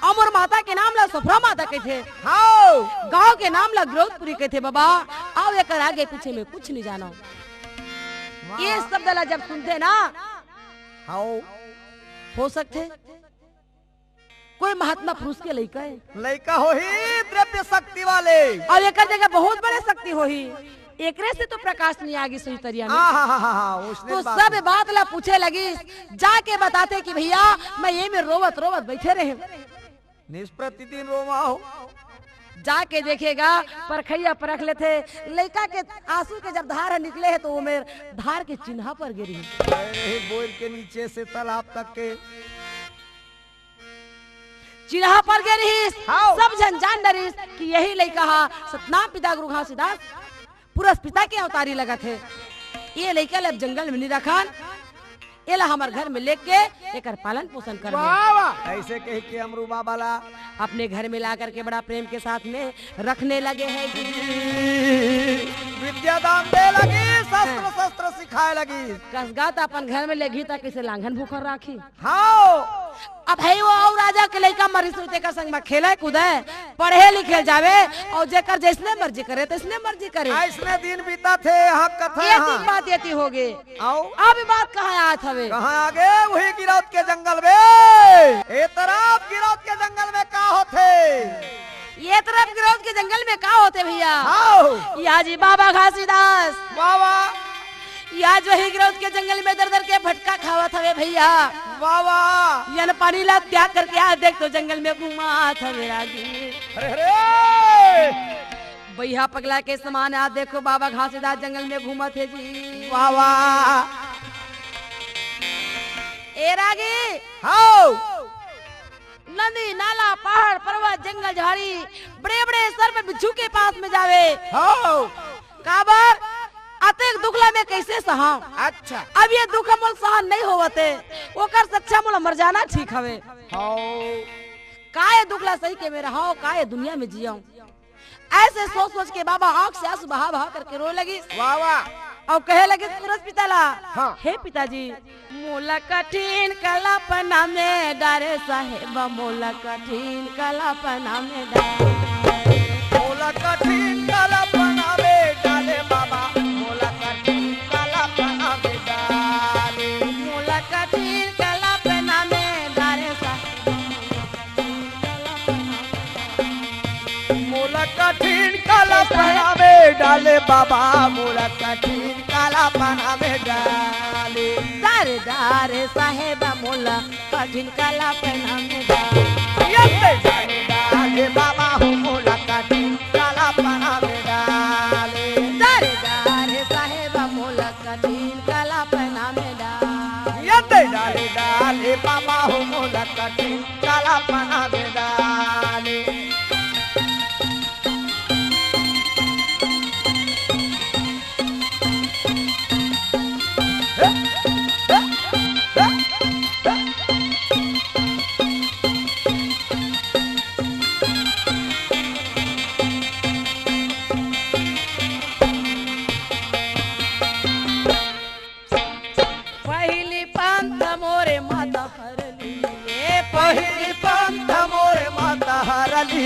अउ मोर माता के नाम ला सोफरा माता कहिथे। हाँ। गांव के नाम ला गिरौदपुरी कहिथे बाबा। अउ एकर आगे पीछे में कुछ नहीं जानंव। वाह। ये शब्द ला जब सुनथे ना, हाँ। हो सकथे कोई महात्मा पुरुष के लइका हे। लइका होही द्रव्य शक्ति वाले। अउ एकर जगह बहुत बड़े शक्ति होही। एकरे से तो प्रकाश नहीं आगिस उही तरिया में। हाँ, हाँ, हाँ, हाँ, हाँ, उसने तो बात सब है। बात ला पूछे लगिस, जाके बताथे कि भैया, मैं ये में रोवत रोवत बैठे रहेंव। निस प्रतिदिन रोवा हो। जाके देखेगा, परखइया परख लेथे, लइका के आंसू के जब धार ह निकले हे, तो वो मेर धार के चिन्हा पर गे रहिस। अरे, बोर के नीचे से तालाब तक के चिन्हा पर गे रहिस। हाँ। सब झन जान डरिस कि यही लइका ह सतनाम पिता गुरु घासीदास पुरस पिता के अवतारी लगत हे। ये लइका ल अब जंगल में नहीं रखन, एला हमर घर में लेके एकर पालन पोषण करबे। वाह, वाह। ऐसे कह के अमरू बाबा ला अपने घर में ला करके बड़ा प्रेम के साथ में रखने लगे हैं जी। विद्या दान दे लगी, शस्त्र हाँ। शस्त्र सिखाए लगी। कसगा त अपन घर में लेगी त किसे लांघन भूखन राखी। हाँ। अब हे वो अउ राजा के लइका मरिस तेकर संग में खेले कूदे, पढ़े लिखे जावे, अउ जेकर जैसने मर्जी करे, तैसने मर्जी करे। अइसने दिन बीतथे, यहाँ कथा ये यहाँ। तीन बात एती होगे। अउ? अब बात कहाँ आत हवे? कहाँ आगे? वही गिरौद के जंगल में। ए तरफ गिरौद के जंगल में का होथे? ये तरफ गिरौद के जंगल में का होथे भैया? हाँ। या जी बाबा घासीदास। वाह, वाह। या जो ही गिरौद के जंगल में दर दर के भटका खावत हवे भैया। वाह, वाह। यन पानी ला त्याग करके आ देख तो जंगल में घूमत हवे रागी। अरे, अरे। बइहा पगला के समान आ देखो बाबा घासीदास जंगल में घूमत हे जी। वाह, वाह। ए रागी। हाँ। नदी, नाला, पहाड़, पर्वत, जंगल, झाड़ी, बड़े-बड़े सर्प बिच्छू के पास में जावे। हाँ। काबर? अतेक दुख ला मैं कैसे सहां? अच्छा। अब ये दुख मोल सहन नहीं होवत हे, ओकर से अच्छा मोला मर जाना ठीक हवे। हाँ। का ये दुख ला सही के मैं रहंव, का ये दुनिया में जियंव? ऐसे सोच सोच के बाबा आंख से आंसू बहा बहा करके रोए लगिस। वाह, वाह। अउ कहे लगिस पुरस पिता ला, हाँ। हे पिताजी, मोला कठिन कल्पना में डारे साहेब, मोला कठिन कल्पना में डारे। मोला कठिन कल्पना में डारे बाबा, मोला कठिन कल्पना में डारे। मोला कठिन कल्पना में डारे साहेब, मोला कठिन कल्पना में डाले बाबा, मोला कठिन कल्पना में डाले। डारे डारे साहेब मोला कठिन कल्पना में डाले। ये ते डारे डाले बाबा हो, मोला कठिन कल्पना में डाले। डारे डारे साहेब मोला कठिन कल्पना में डाले। ये ते डाले डाले बाबा हो, मोला कठिन कल्पना में डाले।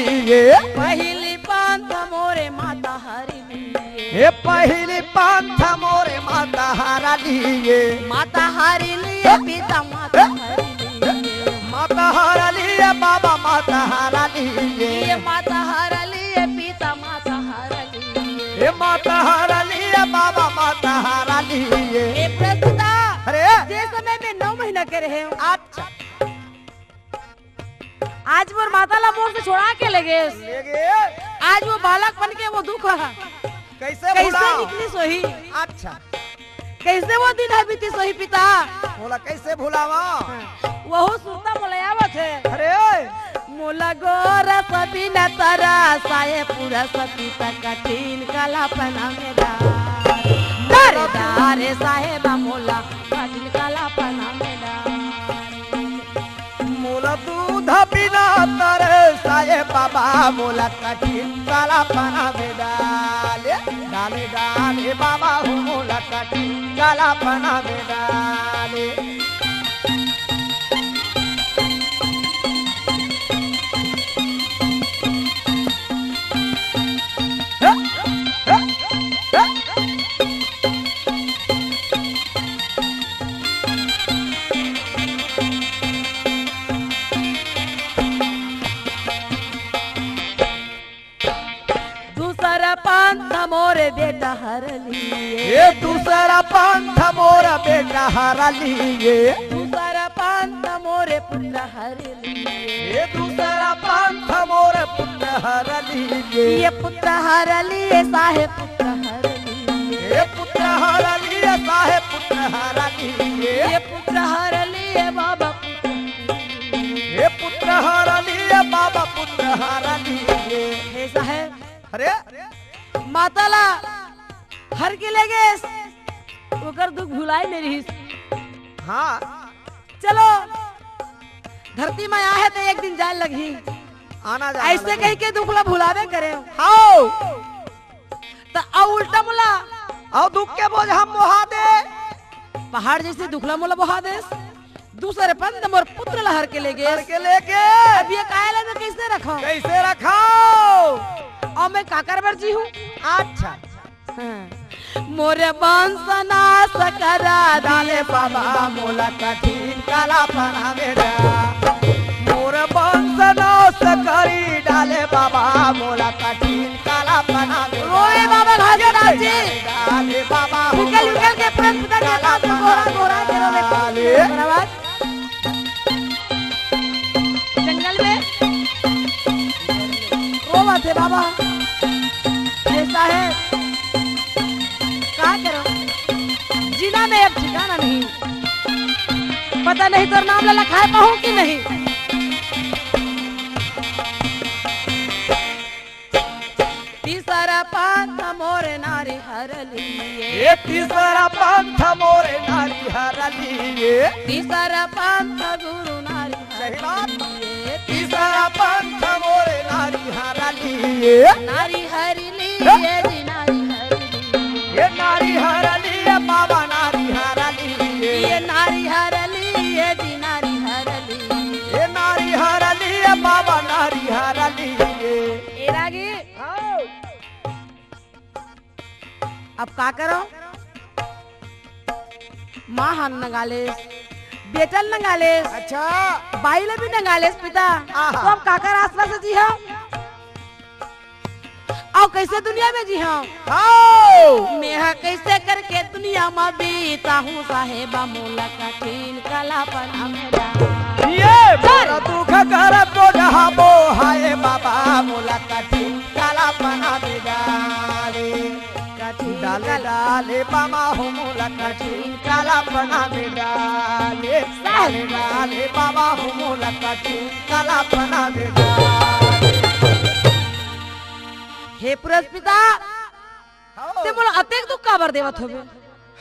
ये पहिली पंथ मोरे माता हरि लिए। हे पहिली पंथ मोरे माता हरि लिए। माता हरि लिए पिता माता हरि लिए। माता हरि लिए बाबा माता हरि लिए। ये माता हरि लिए पिता माता हरि लिए। हे माता हरि लिए बाबा माता हरि लिए। ए प्रस्तुता, अरे। जे समय में नौ महीना के रहे हो। अच्छा। आज मोर माता ला मोर से छोड़ा के ले गेस। ले गे। आज वो बालक बन के वो दुख ह। कैसे कैसे भुलाओ? निकलिस होही? अच्छा। कैसे वो दिन ह बीतिस होही पिता? मोला कैसे भुलावा? हाँ। वहू सुरता मोला आवत हे। अरे ओए। मोला गोरस बिन तरस आए पुरस पिता कठिन कल्पना में डार। डारे डारे साहेब मोला कठिन कल्पना में डार। मोला दूध बिन तरस आए बाबा, मोला कठिन कल्पना में डाले, डाले, डाले बाबा हो, मोला कठिन कल्पना में डाले। दूसरा पंथ मोरे बेटा हर लिए। ये दूसरा पंथ मोर बेटा हर लिए। दूसरा पंथ मोरे पुत्र हर लिए। ये दूसरा पंथ मोर पुत्र हर लिए। ये पुत्र हर लिए, साहेब पुत्र हर लिए। ये पुत्र हर लिए, साहेब पुत्र हर लिए। ये पुत्र हर लिए, बाबा पुत्र हर लिए। ये पुत्र हर लिए, बाबा पुत्र हर लिए। हे साहेब, अरे? माता ला हर के ले गेस, ओकर दुख भुलाए नइ रहिस। हाँ। चलो, धरती में आहे त एक दिन जाए लगही। आना जाना ऐसे लगही। कहि के दुख ला भुलावे करे। हाओ। त अउ उल्टा मोला। अउ दुख के बोझ हम बोहा दे। पहाड़ जैसे दुख ला मोला बोहा देस। दूसरे पंथ मोर पुत्र ला हर के ले गेस। हर के ले गेस। अब ये काया ला मैं कैसे रखूं? कैसे रखूं? अउ मैं काकर बर जीहूं? अच्छा। हाँ। मोर वंश नाश करा डाले बाबा मोला कठिन कल्पना में डार। मोर वंश नाश करी डाले बाबा मोला कठिन कल्पना में डार। रोए बाबा घासीदास जी। डाले बाबा निकल, निकल के प्रस्तुता के पास गोरा, गोरा के रोवे। डाले। धन्यवाद। जंगल में रोवत हे बाबा। हे साहेब, का करो? जीना में अब ठिकाना नहीं। पता नहीं तोर नाम ला लखाए पाहूं कि नहीं। तीसरा पंथ मोर नारी हर लिए। ये तीसरा पंथ मोर नारी हर लिए। तीसरा पंथ गुरु नारी हर सही बात। लिए। तीसरा पंथ मोर नारी हर लिए। नारी हर लिए जी, नारी हर लिए। ये नारी हर लिए, बाबा नारी हर लिए। ये नारी हर लिए जी, नारी हर लिए। ये नारी हर लिए, बाबा नारी हर लिए। ए रागी। आओ। अब का करो? माँ हन नंगालेस, बेटल नंगालेस, अच्छा। बाई ले भी नंगालेस पिता। आहा। तो अब काकर आसरा से जी हम? अउ कैसे दुनिया में जी हम? हाओ। मेहा कैसे करके दुनिया में बीता हूँ साहेबा मोला कठिन कल्पना में डार। ये मोर दुख कर बोझ हबो हाय बाबा मोला कठिन कल्पना में डाले। कठिन डाले कल- डाले बाबा हो मोला कठिन कल्पना में डाले। डाले डाले बाबा हो मोला कठिन कल्पना में डाले। हे पुरस पिता, हाओ। ते मोला अतेक दुख काबर देवत होबे?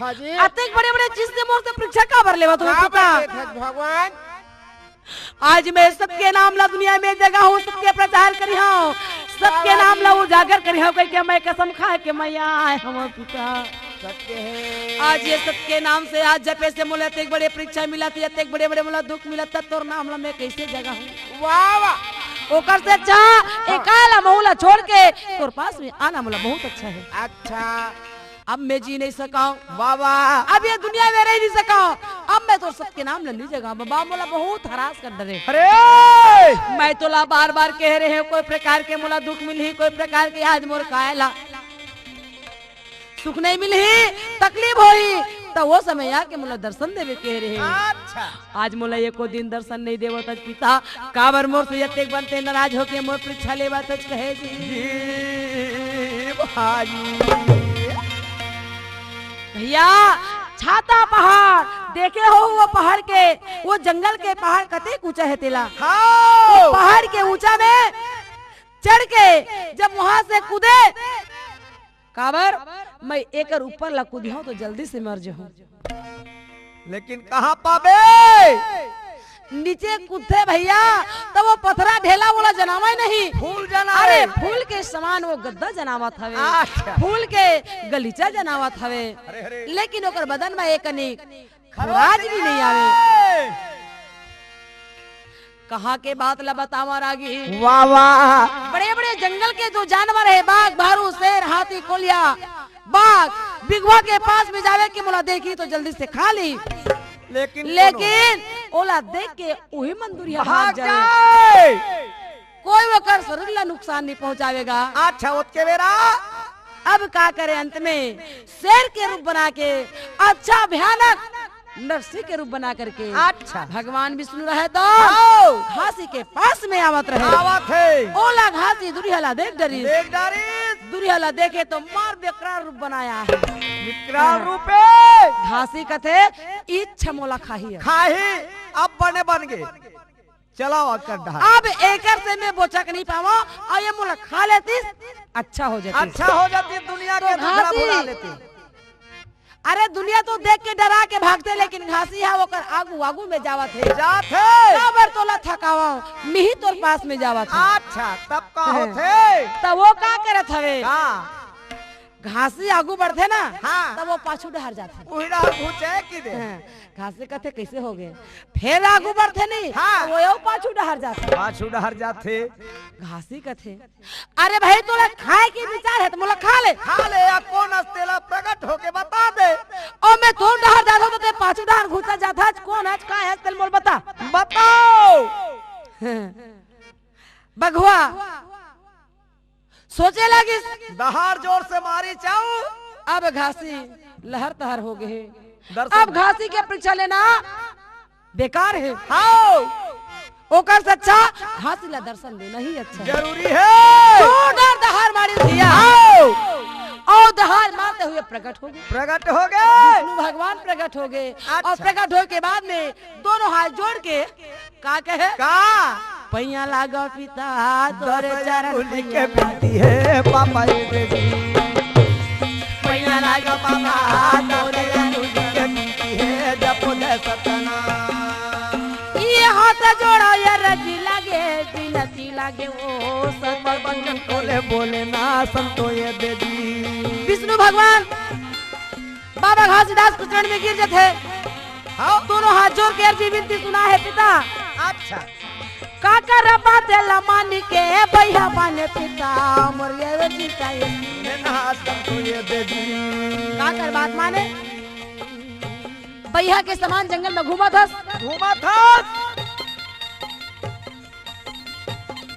हाँ जी। अतेक बड़े-बड़े चीज से मोर से परीक्षा काबर लेवत होबे, काबर पिता? लेत हस भगवान? आज मैं सबके नाम ला दुनिया में जगाहूँ, सबके प्रचार करिहूँ, सबके नाम ला उजागर करिहूँ, कहिके मैं कसम खा के मैं यहाँ आए हूँ, पिता। सत्य है। आज ये सबके नाम से, आज जपे से मोला अतेक बड़े परीक्षा मिलत हे, अतेक बड़े-बड़े मोला दुख मिलत हे, तोर नाम ला मैं कैसे जगाहूँ? वाह, वाह। ओकर से अच्छा, हाँ। एकाला महू ला छोड़ के तोर पास में आना मोला बहुत अच्छा हे। अच्छा। अब मैं जी नहीं सकंव। वाह, वाह। अब ये दुनिया में रह नहीं सकंव। अब मैं तोर सत के नाम ल नहीं जगांव। बाबा मोला बहुत हरास कर डरे। अरे! मैं तोला बार-बार कह रहे हंव, कोई प्रकार के मोला दुख मिलही, कोई प्रकार के आज मोर काय ला सुख नहीं मिलही, तकलीफ होही, त वो समय आके मोला दर्शन देवे कह रहे। अच्छा। आज मोला एको दिन दर्शन नहीं देवत हस पिता, काबर मोर से अतेक बनते नाराज होके मोर परीक्षा लेवत हस कहे जी। जी भाई। भैया, छाता पहाड़ देखे हो, वो पहाड़ के, वो जंगल के पहाड़ कतेक ऊंचा हे तेला। हाँ। वो पहाड़ के ऊंचा में चढ़ के जब वहां से कूदे, काबर मैं एकर ऊपर ला कूदिहंव तो जल्दी से मर जहूं। लेकिन कहां पाबे? नीचे कूदथे भैया, त वो पथरा ढेला मोला जनावय नहीं। फूल जनावय। अरे फूल के समान वो गद्दा जनावत हवे। अच्छा। फूल के गलीचा जनावत हवे। अरे, अरे। लेकिन ओकर बदन में एक कनी खरोच भी नहीं आवे। कहां के बात ला बतावंव रागी। वाह, वाह। बड़े-बड़े जंगल के जो जानवर हे, बाघ, भालू, शेर, हाथी, कोलिया, बाघ, बिघवा के पास में जावे के मोला देखही तो जल्दी से खा लिही। लेकिन लेकिन ओला देख के उही मन दुरिहा भाग भाग जावे। जाए। कोई ओकर शरीर ला नुकसान नहीं पहुंचावेगा। अच्छा, ओतके बेरा? अब का करे, अंत में शेर के रूप बना के अच्छा भयानक नरसिंह के रूप बना करके अच्छा। भगवान विष्णु रहे तो आओ। घासी के पास में आवत रहे। आवत हे। ओला घासी दुरिहा ला देख डरिस। देख डरिस। दुरिहा ला देखे तो मार बेकराल रूप बनाया हे। विकराल रूपे। घासी कथे, "इच्छा मोला खाही है।" खाही, अब बने बन गे। चलाओ आकर डहार। अब एकर से मैं बोचक नहीं पावंव, अउ ये मोला खा लेतिस, अच्छा हो जातिस। अच्छा हो जातिस, दुनिया तो के दुखड़ा घासी भुला लेतिस। अरे दुनिया तो देख के डरा के भागथे, लेकिन घासी हा ओकर आगू आगू में जावत हे। जात हे। काबर तोला थकावंव, मिही तोर पास में जावत हे। अच्छा, तब का हैं। होथे? तब वो का करत हवे? का? घासी आगू बढ़थे ना, हाँ। तब वो पाछू डहर जाथे। उही डहर घुचे कि दे। हाँ, घासी कथे, "कैसे हो गे?" फेर आगू बढ़थे नहीं, हाँ। तब वो यो पाछू डहर जाथे। पाछू डहर जाथे। घासी कथे, "अरे भाई, तोला खाए के विचार हे त मोला खा ले।" खा ले, या कोन अस तेला प्रगट होके बता दे। अउ मैं तोर डहर जाथंव त ते पाछू डहर घुचा जाथस, कोन हस, का हस, तेला मोला बता। बताओ। बघवा सोचे लागिस। डहार जोर से मारिस चाऊ। अब घासी लहर तहर हो गे हे। दर्शन अब घासी के परीक्षा लेना बेकार हे। हाओ। ओकर से अच्छा घासी ला दर्शन देना ही अच्छा हे। जरूरी हे। जोरदार डहार मारिस भैया। हाओ। अउ डहार मारते हुए प्रगट हो गे। प्रगट हो गे। विष्णु भगवान प्रगट हो गे। अच्छा। अउ प्रगट होए के बाद में दोनों हाथ जोड़ के का कहे? का? पैया लागो पिता तोरे दस चरण अंगुली के पैया बिनती हे पापा ए दे दी। पैया लागो पापा तोरे अंगुली के बिनती हे जपो दे सतना। ये हाथ जोड़ो ये रजी लागे बिनती लागे ओ सत बचन बोले बोले ना संतो ये दे दी। विष्णु भगवान बाबा घासीदास के चरण में गिर जाथे। हाँ। दोनों हाथ जोड़ के अर्जी विनती सुना हे पिता। अच्छा। काकर बात ला मानी के बइहा बने पिता, मोर ये जीता ये। मैं ना संतो ये दे दी। काकर बात माने? बइहा के समान जंगल में घूमत हस। घूमत हस।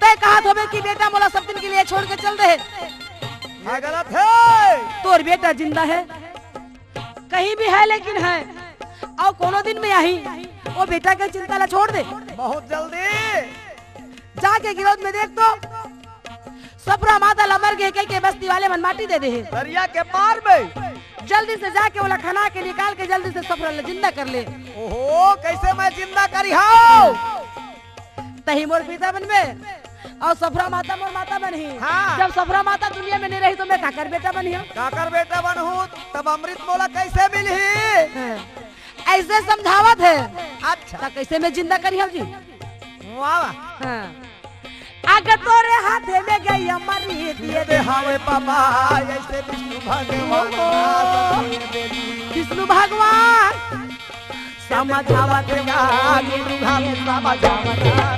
तैं कहत होबे कि बेटा मोला सब दिन के लिए छोड़ के चल दे। ये गलत हे। तोर बेटा जिंदा हे, कहीं भी हे लेकिन हे, अउ कोनो दिन में आही। ओ बेटा के चिंता ला छोड़ दे। बहुत जल्दी। जाके गिरौद में देख तो, सफरा माता ला मर गे कहिके बस्ती वाले मन माटी दे दे हे। दरिया के पार में। जल्दी से जाके ओला खना के निकाल के जल्दी से सफरा ला जिंदा कर ले। ओहो, कैसे मैं जिंदा करिहौं? तहीं मोर पिता बनबे, अउ सफरा माता मोर माता बनही। हाँ। जब सफरा माता दुनिया में नहीं रही तो मैं काकर बेटा बनिहौं? काकर बेटा बनहूँ, तब अमृत मोला कैसे मिलही? हाँ। ऐसे समझावत हे। अच्छा। त कैसे मैं जिंदा करिहौं जी? वाह, वाह। हाँ। अगर तोरे हाथे में गई अमृत ये दे हावे बाबा, ऐसे विष्णु भगवान। विष्णु भगवान। समझावत या गुरु हम समझावत।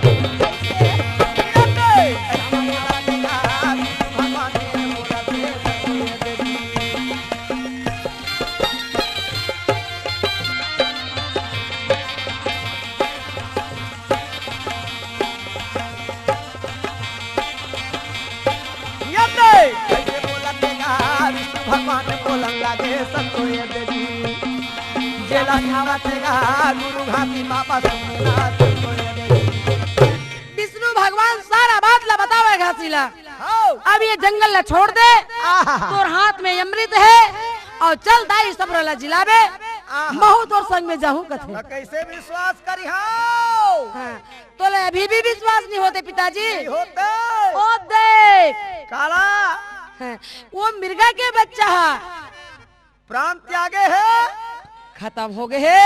समझावत गा गुरु घासी बाबा सोमनाथ। विष्णु भगवान सारा बात ला बतावे घासी ला। हौ। अब ये जंगल ला छोड़ दे, आहा। तोर हाथ में अमृत हे, अउ चल दाई सब ला जिलाबे, आहा। महूं तोर संग में जाहूं कथे। त कइसे विश्वास करिहौं? हाँ, तोला अभी भी विश्वास नइ होत हे पिताजी। नइ होत हे। ओ देख। काला? हाँ, वो मिर्गा के बच्चा हा। प्राण त्यागे हे। खतम हो गे हे।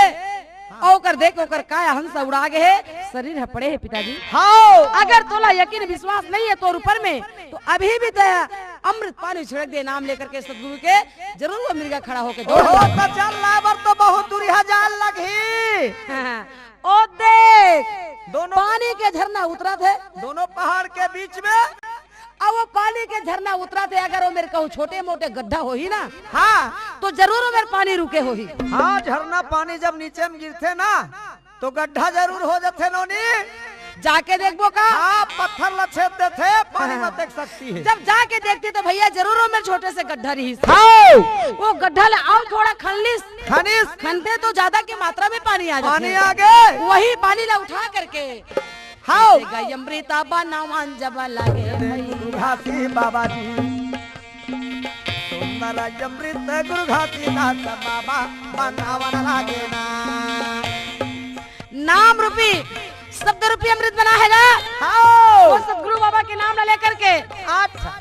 हाँ। ओकर देख, ओकर काया हंस उड़ा गे हे, शरीर ह पड़े हे पिताजी। हौ। अगर तोला यकीन विश्वास नइ हे तोर ऊपर में, त अभी भी तैं अमृत पानी छिड़क दे नाम लेकर के सतगुरु के, जरूर वो मिर्गा खड़ा होके दौड़ ओहो, लगे। त चल लाबर त बहुत दूरिहा जाय ल लगही। हाँ, हाँ। ओ देख, दोनों पानी के झरना उतरत हे। दोनों पहाड़ के बीच में। अब वो पानी के झरना उतरत हे, अगर वो मेर कहूं छोटे मोटे गड्ढा होही ना, हाँ। त जरूर वो मेर पानी रुके होही। हाँ, झरना पानी जब नीचे में गिरथे ना, त गड्ढा जरूर हो जाथे नोनी। जाके देखबो का? हाँ, पत्थर ला छेद देथे, पानी हाँ। में अतेक शक्ति हे। जब जाके देखती त भइया जरूर वो मेर छोटे से गड्ढा रहिस। हौ। वो गड्ढा ला अउ थोड़ा खन लिस। खनिस। खनते त जादा के मात्रा में पानी आ जाथे। पानी आ गे। वही पानी ला उठा करके हौ। जइसे गई अमृता बनावन जब लागे भइया। घासी बाबा जी। सुंदर अमृत गुरु घासीदास बाबा बनावन लागे ना। नाम रूपी, शब्द रूपी अमृत बना हे गा। हौ। वो सतगुरु बाबा के नाम ला लेकर के। अच्छा।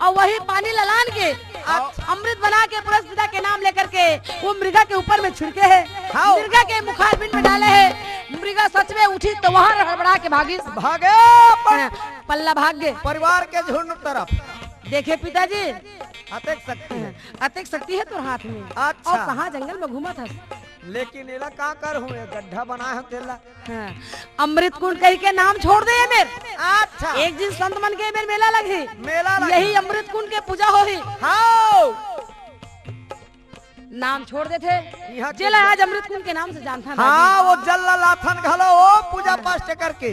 अउ वही पानी ला लान के, अच्छा। अमृत बना के पुरस पिता के नाम लेकर के वो मृगा के ऊपर में छिड़के हे। हौ। मृगा के मुखारबिंद में डाले हे। मृगा सच में उठी त वहां हड़बड़ा के भागिस। भागे अपन हाँ, पल्ला भाग गे। परिवार के झुंड तरफ। देखे पिताजी। अतेक शक्ति हे। अतेक शक्ति हे तोर हाथ में। अच्छा। अउ कहाँ जंगल में घूमत हस? लेकिन एला का करहूं, ये गड्ढा बनाय हंव तेला। हाँ। अमृत कुंड कहिके नाम छोड़ दे ये मेर। अच्छा। एक दिन संत मन के मेर मेला लगही। मेला लगही। यही अमृत कुंड के पूजा होही। हौ। नाम छोड़ देथे। इहाँ के जेला आज अमृत कुंड के नाम से जानथन हाँ, राजी। वो जल ला लाथन घलो, वो पूजा पाठ करके।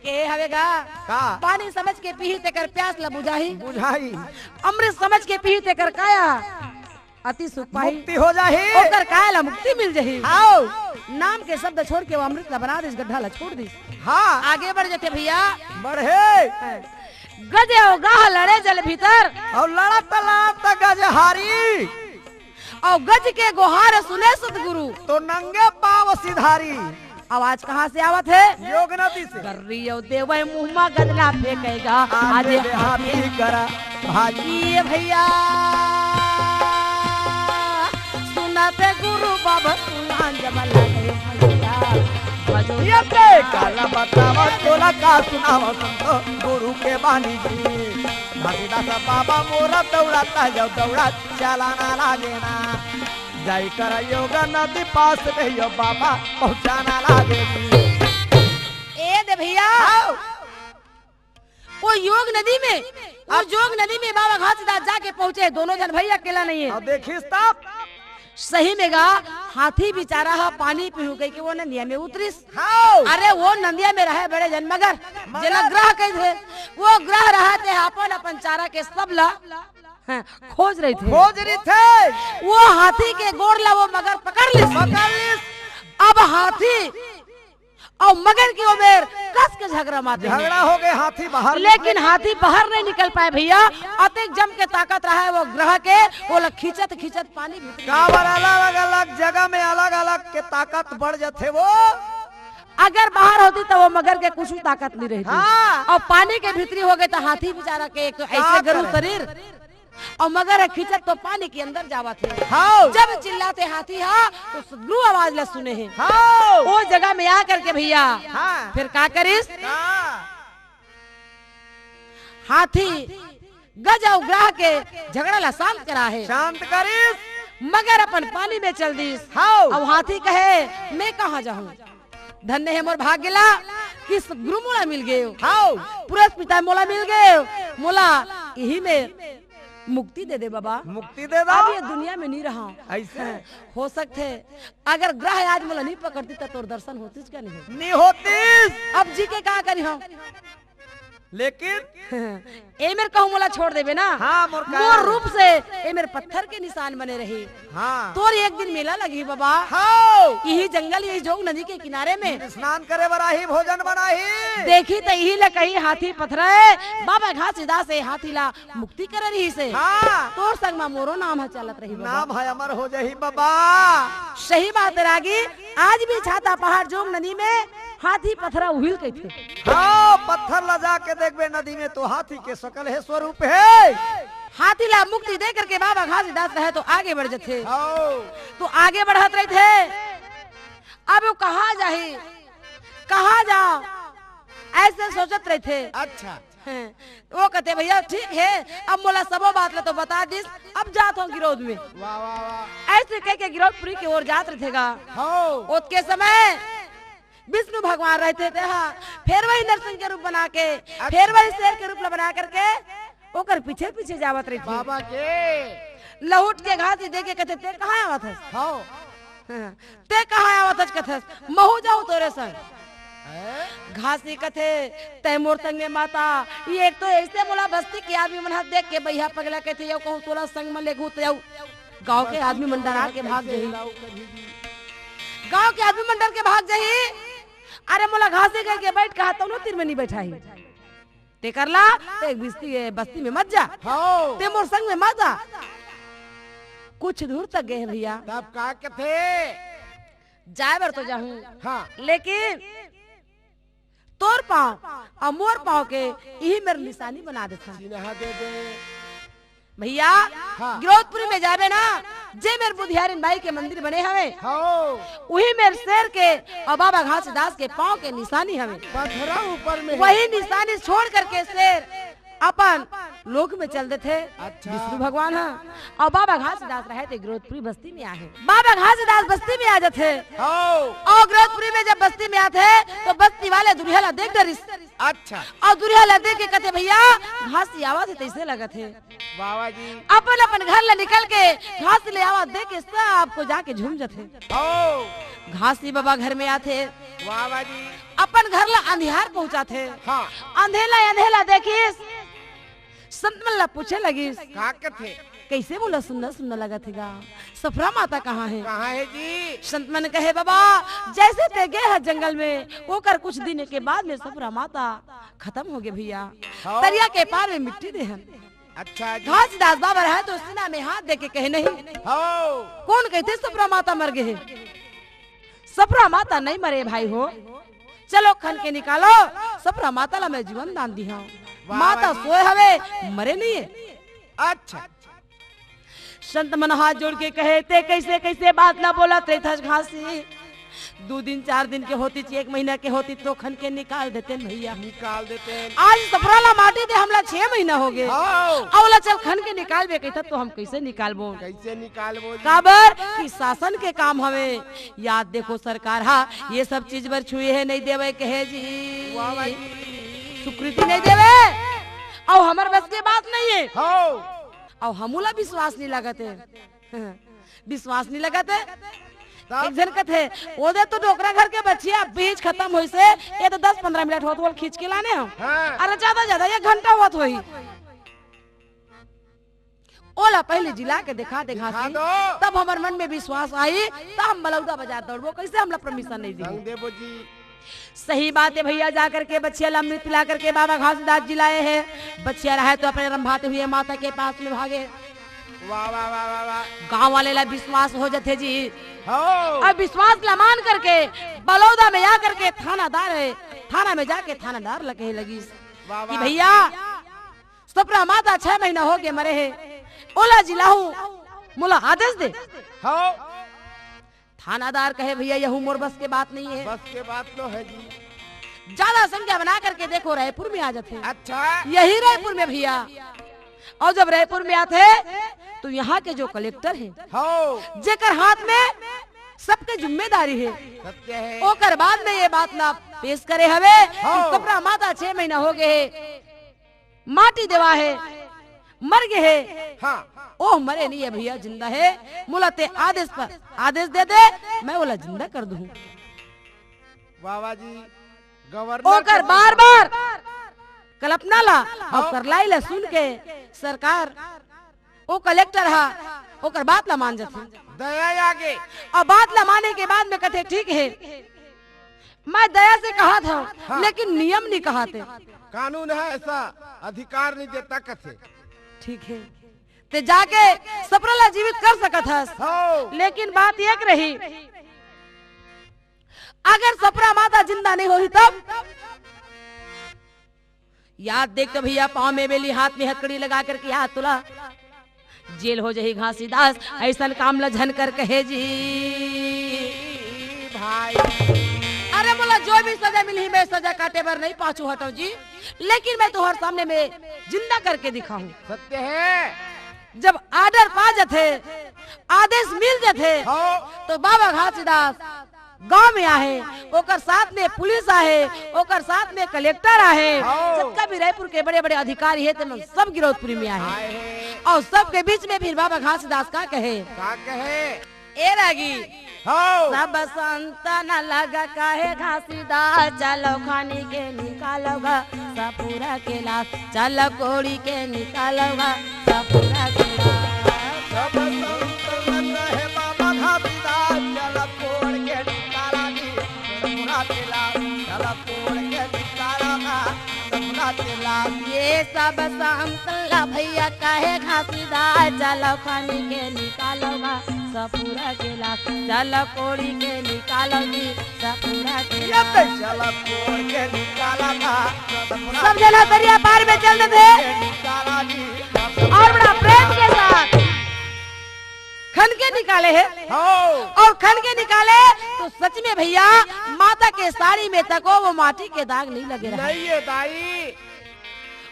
के हवे गा? का? पानी समझ के पीही तेकर प्यास ला बुझाही। बुझाही। अमृत समझ के पीही तेकर काया अति सुख पाही। मुक्ति हो जाही। ओकर काया ला मुक्ति मिल जाही। हौ। नाम के शब्द छोड़ के वो अमृत ला बना दिस, गड्ढा ला छोड़ दिस। हाँ। आगे बढ़ जाथे भइया। बढ़े। गज अउ गाह लड़े जल भीतर। अउ लड़त लड़त गज हारी। अउ गज के गोहार सुने सतगुरु। त नंगे पांव सिधारी। आवाज कहाँ से आवत हे? योग नदी से। गर्री अउ देवय मुंह मा गज ला फेंके गा। आज आज दे हाथी हाथी करा भारी। ये भइया, सुनत गुरु बाबा सुना जब लगे भइया। भजो ये ते काला बतावा तोला का सुनावा संतो गुरु के बानी जी। घासीदास बाबा मोरा दौड़त जाव, दौड़त चलाना लागे ना। जाई कर योग नदी पास में यो बाबा पहुँचाना लागे जी। ए दे भइया। हाँ। वो योग नदी में, वो अब जोग नदी में बाबा घासीदास जाके पहुँचे, दोनों झन भइया अकेला नइ हे। अब देखिस तब। सही में गा, हाथी बिचारा ह पानी पीहूं कहिके वो नंदिया में उतरिस। हाँ। अरे वो नंदिया में रहे बड़े झन मगर, मगर। जेला ग्रह कहिथे, वो ग्रह रहत हे अपन अपन चारा के सब ला, हाँ, खोज रहिथे। खोज रहिथे। वो हाथी के गोड़ ला वो मगर पकड़ लिस। पकड़ लिस। अब हाथी अउ मगर के ओमेर कस के झगरा मारथे। झगरा हो गे, हाथी बाहर लेकिन निकले। हाथी बाहर नइ निकल पाय भइया, अतेक जम के ताकत रहय वो ग्रह के, ओला खींचत खींचत पानी भीतरी काबर अलग-अलग जगह में अलग-अलग के ताकत बढ़ जाथे वो। अगर बाहर होतिस त वो मगर के कुछु ताकत नइ रहितिस। हाँ। अउ पानी के भीतरी हो गे त हाथी बिचारा के एक अइसे गरू शरीर। अउ मगर ह खींचत तो पानी के अंदर जावत हे। हाँ। जब चिल्लाथे हाथी ह, त सतगुरु आवाज ला सुने हे। हाँ। ओ जगह में आ करके भइया, हाँ। फेर का करिस? का? हाथी गज अउ ग्रह के झगड़ा ला शांत करा हे। शांत करिस। मगर अपन पानी में चल दिस। हाँ। अउ हाथी कहे, "मैं कहाँ जाहूँ?" धन्य हे मोर भाग्य ला कि सतगुरु मोला मिल गेव। हाँ। पुरस पिता मोला मिल गेव। मोला इही में मुक्ति दे दे बाबा। मुक्ति दे दो। अब ये दुनिया में नइ रहंव। अइसे? हो सकथे अगर ग्रह आज मोला नइ पकड़तिस त तोर दर्शन होतिस का नइ होतिस? नइ होतिस। अब जी के का करिहंव? लेकिन ए मेर कहूँ मोला छोड़ देबे ना। हाँ, मोर का मोर रूप से ए मेर पत्थर के निशान बने रही। हाँ। तोर एक दिन मेला लगही बाबा। हाँ। यही जंगल, यही जोंग नदी के किनारे में स्नान करे बर आही, भोजन बनाही। देखी त यही ला कही हाथी पथरा हे। बाबा घासीदास ए हाथी ला मुक्ति करे रहिसे। हाँ। तोर संग म मोरो नाम ह चलत रही बाबा। नाम ह अमर हो जाही बाबा। सही बात रागी, आज भी छाता पहाड़ जोंग नदी में हाथी पथरा उहिल कहिथे। हाँ, पत्थर ला जाके देखबे नदी में तो हाथी के शकल हे, स्वरूप हे। हाथी ला मुक्ति दे करके बाबा घासीदास रहे तो आगे बढ़ जथे। हाँ। तो आगे बढ़त रहिथे। अब वो कहाँ जाही, कहाँ जाओ, ऐसे सोचत रहिथे। अच्छा। हैं, वो कहते, "भैया ठीक है, अब मोला सबो बात ला तो बता दिस, अब जात हूँ गिरौद में।" वाह, वाह, वाह। ऐसे कह के गिरौदपुरी के ओर जात रहिथे गा। हाँ। ओतके समय विष्णु भगवान रहिथे तेहा, फेर वही नरसिंह के रूप बना के, अच्छा। फेर वही शेर के रूप ला बना करके ओकर पीछे पीछे जावत रहिथे। बाबा के। लहुट के घासी देखे कथे, "ते कहाँ आवत हस?" हाँ। हाँ। "ते कहाँ आवत हस?" कथस, "महू जाहूँ तोरे संग।" हैं? घासी कथे, "तै मोर संग में माता, ये एक तो ऐसे मोला बस्ती के आदमी मन ह देख के बइहा पगला कथे, यो कहूँ तोला संग में लेगहूँ त यो गाँव के आदमी मन डरा के भाग जाही। गाँव के आदमी मन डर के भाग जाही। अरे मोला घासी कह के बैठ कहा तौनो तीर में नहीं बैठाही। तेकर ला, ते बस्ती, बस्ती में मत जा। हाँ। ते मोर संग में मत जा।" कुछ दूर तक गए भैया। तब का कथे? जाए बर तो जाहूँ। हाँ। लेकिन तोर पाँव अउ मोर पाँव के इही मेर निशानी बना देथन। चिन्हा दे दे। भैया, हाँ। गिरौदपुरी में जाबे ना, जे मेर बुधियारिन बाई के मंदिर बने हवे, हाँ। उही मेर शेर के अउ बाबा घासीदास के पाँव के निशानी हवे। पथरा ऊपर में हे। वही निशानी छोड़ करके शेर अपन लोक में चल देथे। अच्छा। विष्णु भगवान ह अउ बाबा घासीदास रहे ते गिरौदपुरी बस्ती में आहे। बाबा घासीदास बस्ती में आ जाथे। हाँ। अउ गिरौदपुरी में जब बस्ती में आथे तो बस्ती वाले दुरिहा ला देख डरिस। अच्छा। अउ दुरिहा ला देख के कथे, "भैया, घासी आवत हे, तइसे लगत हे।" बाबा जी। अपन अपन घर ला निकल के घासी ले आवत देख के सबको जाके झूम जथे। हाँ। घासी बाबा घर में आथे। बाबा जी। अपन घर ला अंधियार पहुंचाथे। हाँ। अंधेला अंधेला देखिस, संत मन ला पूछे लगिस, का कथे? "कइसे मोला सुन्ना सुन्ना लगत हे गा? सफरा माता कहाँ हे?" कहाँ हे जी? संत मन कहे, "बाबा, जैसे ते गे ह जंगल में, ओकर कुछ दिन के बाद में सफरा माता खतम हो गे भैया। हाँ। तरिया के पार में मिट्टी दे हन।" अच्छा जी। घासीदास बाबा रहे तो सीना में हाथ दे के कहे, "नहीं।" हाँ। कोन कहिथे सफरा माता मर गे हे? सफरा माता नहीं मरे भाई हो। चलो खन के निकालो, सफरा माता ला मैं जीवन दान दिहांव। वाह, माता वाह जी। सोए हवे, मरे नहीं हे। अच्छा। संत मन हाथ जोड़ के कहे, "ते कइसे कइसे बात ला बोलत रहिथस घासी? दू दिन चार दिन के होतिच, एक महीना के होतिच तो खन के निकाल देतेन भैया। निकाल देतेन। आज सफरा ला माटी दे हमला छह महीना हो गे। हाँ। अउ ओला चल खन के निकालबे कहिथस तो हम कइसे निकालबो?" कइसे निकालबो जी? काबर कि शासन के काम हवे। याद देखो सरकार हा ये सब चीज बर छुए हे नहीं देवे कहे जी। वाह, वाह जी। स्वीकृति नहीं देवे। अउ हमर बस के बात नहीं हे। हाँ। अउ हमू ला विश्वास नहीं लगत हे। विश्वास नहीं लगत हे। तब? एक झन कथे, "ओ दे तो डोकरा घर के बछिया, बीज खतम होइसे, ये तो दस पंद्रह मिनट होत होल खींच के लाने हम। हाँ। अरे ज्यादा ज्यादा एक घंटा होत होही। ओला पहले जिला के दिखा दे दिखा घासी, दो। तब हमर मन में विश्वास आही, तब हम बलौदा बाजार दौड़बो, कइसे हमला permission नहीं दी?" संग देबो जी। सही बात हे भैया, जा करके बछिया ला अमृत पिला करके बाबा घासीदास जिलाए हे। बछिया रहे तो अपने रंभाते हुए माता के पास में भागे। वाह, वाह, वाह, वाह, वाह। गांव वाले ला विश्वास हो जथे जी। हो। अब विश्वास ला मान करके बलौदा में आ करके थानादार हे, थाना में जाके थानादार ला कहे लगिस वाह, कि वाह। भैया, सफरा माता छह महीना हो गे मरे हे, ओला जिलाहूं, मोला आदेश दे। हो। थानादार कहे, "भैया, यहू मोर बस के बात नहीं हे।" बस के बात तो हे जी। ज्यादा संख्या बना करके देखो, रायपुर में आ जाथे। अच्छा। यही रायपुर में भैया। अउ जब रायपुर में आथे, तो यहाँ के जो कलेक्टर हे, हो। जेकर हाथ में सबके जिम्मेदारी हे, सत्य हे। ओकर बाद में ये बात ला पेश करे हवे कि हो। सफरा माता छह महीना हो गे हे, माटी देवा हे, मर गे हे। हाँ। ओह मरे नहीं हे भैया, जिंदा हे। मोला ते आदेश पर आदेश दे दे, मैं ओला जिंदा कर दूं। बाबा जी, गवर्नर ओकर के बार-बार कल्पना ला अउ हाँ। करलाई ला सुन के सरकार, ओ कलेक्टर हा ओकर बात ला मान जथे। दया आगे। अउ बात ला माने के बाद में कथे, "ठीक हे, मैं दया से कहत हंव, हाँ। लेकिन नियम नहीं कहते।" कानून हे, ऐसा अधिकार नहीं देता कथे। "ठीक हे, ते जाके सपरा ला जीवित कर सकत हस, हाँ। लेकिन बात एक रही, अगर सपरा माता जिंदा नहीं होही तब?" याद देख तो भैया, पाँव में बेली, हाथ में हथकड़ी लगा करके याद तुला जेल हो जाही घासीदास, ऐसन काम ल झन कर कहे जी। भाई। अरे मोला जो भी सजा मिलही, मैं सजा काटे बर नहीं पाछू हटंव जी, लेकिन मैं तुंहर सामने में जिंदा करके दिखाहूं। सत्य हे। जब आर्डर पा जथे, आदेश मिल जथे, हाँ। तो बाबा घासीदास गांव में आहे, ओकर साथ में पुलिस आहे, ओकर साथ में कलेक्टर आहे, हाँ। जतका भी रायपुर के बड़े-बड़े अधिकारी हे, तेमन सब गिरौदपुरी में आहे। आहे। अउ सबके बीच में फिर बाबा घासीदास का कहे? का कहे? ए रागी, हाँ। सब संतन लग कहे घासीदास, चलो खन के निकालो गा सपुरा के लास, चलो कोड़ी के निकालो गा सपुरा के लास। सब संतन लग कहे बाबा घासीदास, चलो कोड़ के निकाला नी सपुरा के लास, चलो कोड़ के निकाला गा सपुरा के लास। ये सब संतन ला भैया कहे घासीदास, चलो खन के निकालो गा सपुरा के लास, चलो कोड़ी के निकालो जी सपुरा के ये लास। तो चलो कोड़ के निकाला गा सपुरा सब जना दरिया पार में चल देथे। के निकाला जी सपुरा अउ बड़ा प्रेम के साथ खन के निकाले हे। हाँ। अउ खन के निकाले तो सच में भैया, माता के साड़ी में तको वो माटी के दाग नहीं लगे रहे। नहीं हे दाई।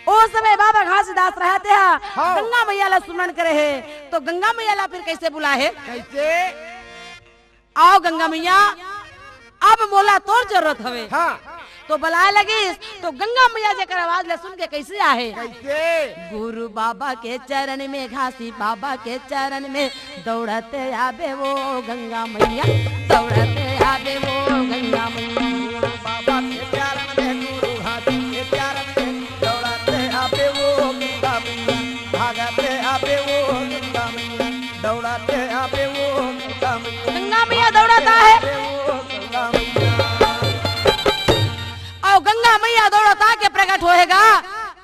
ओ समय बाबा घासीदास रहते हैं, हाँ। गंगा मैया ला सुमरन करे हे, तो गंगा मैया ला फिर कैसे बुलाए हे? कैसे? "आओ गंगा मैया, अब मोला तोर जरूरत हवे।" हाँ। तो बलाए लगिस, तो गंगा मैया जेकर आवाज ला सुन के कैसे आहे? कैसे? गुरु बाबा के चरण में घासी, बाबा के चरण में दौड़ते आबे वो गंगा मैया, दौड़ते आबे वो गंगा मैया। बाबा के चरण में गुरु घासी के चरण में दौड़ते आबे वो गंगा मैया, भागते आबे वो गंगा मैया, दौड़ते आबे वो गंगा मैया। गंगा मैया दौड़त आहे। आबे वो गंगा मैया। अउ गंगा मैया दौड़त आके प्रकट होएगा।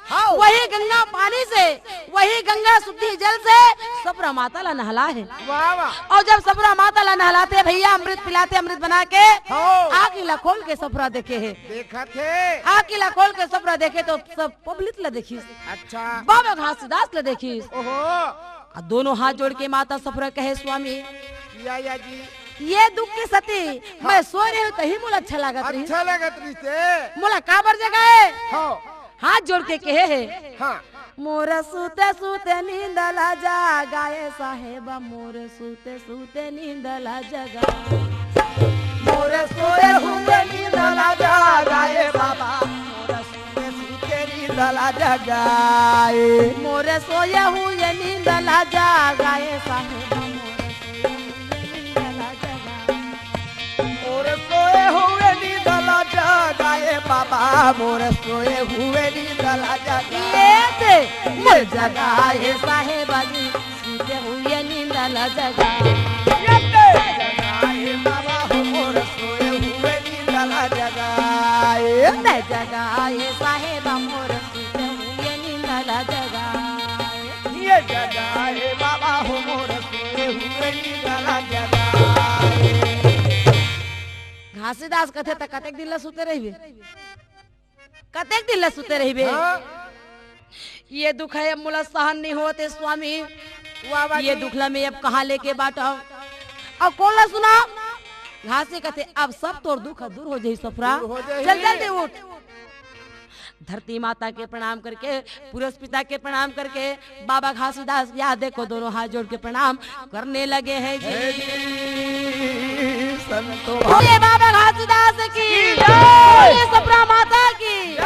हाँ। वही गंगा पानी से, वही गंगा शुद्धि जल से सपुरा माता ला नहला हे। वाह, वाह। अउ जब सपुरा माता ला नहलाथे भैया, अमृत पिलाथे, अमृत बना के, हाँ। आँखी ला खोल के सपुरा देखे हे। देखत हे। आँखी ला खोल के सपुरा देखे तो सब पब्लिक ला देखिस। अच्छा। बाबा घासीदास ला देखिस। ओहो। अउ दोनों हाथ जोड़ के माता सपुरा कहे, "स्वामी, या, या जी। ये दुख के सती हाँ। मैं सोए रहेंव तही मोला अच्छा लागत रहिस। अच्छा लागत रहिस हे। मोला काबर जगाए?" हाँ। हाथ जोड़ के कहे हे, हाँ। "मोर सुते सुते नींद ला जगाए साहेब, मोर सुते सुते नींद ला जगाए। मोर सोए हुए नींद ला जगाए बाबा, मोर सुते सुते नींद ला जगाए। मोर सोए हुए नींद ला जगाए साहेब, मोर सोए हुए नींद ला जगाए।" मोर सोए हुए नींद ला जगाए बाबा, मोर सोए हुए नींद ला जगाए। ये दे। मोर जगाए साहेब जी, सुते हुए नींद ला जगाए। ये दे। जगाए बाबा हो, मोर सोए हुए नींद ला जगाए। मैं जगाए साहेब, मोर सुते हुए नींद ला जगाए। ये जगाए बाबा हो, मोर सोए हुए नींद ला जगाए। घासीदास कथे, "त कतेक दिन ला सुते रहिबे? कतेक दिन ला सुते रहिबे? हाँ। ये दुख हे, अब मोला सहन नहीं होत हे, स्वामी। वाह, वाह ये जी। दुख ला मैं अब कहाँ लेके बांटंव? अउ कोन ला सुनांव?" घासी कथे, "अब सब तोर दुख दूर हो जाही, सपुरा। दूर हो जाही। चल, जल्दी उठ।" धरती माता के प्रणाम करके, पुरुष पिता के प्रणाम करके, बाबा घासीदास, या देखो, दोनों हाथ जोड़ के प्रणाम करने लगे हैं जी। हे जी, संतो बोले बाबा घासीदास की, की जय। बोले सपुरा माता की।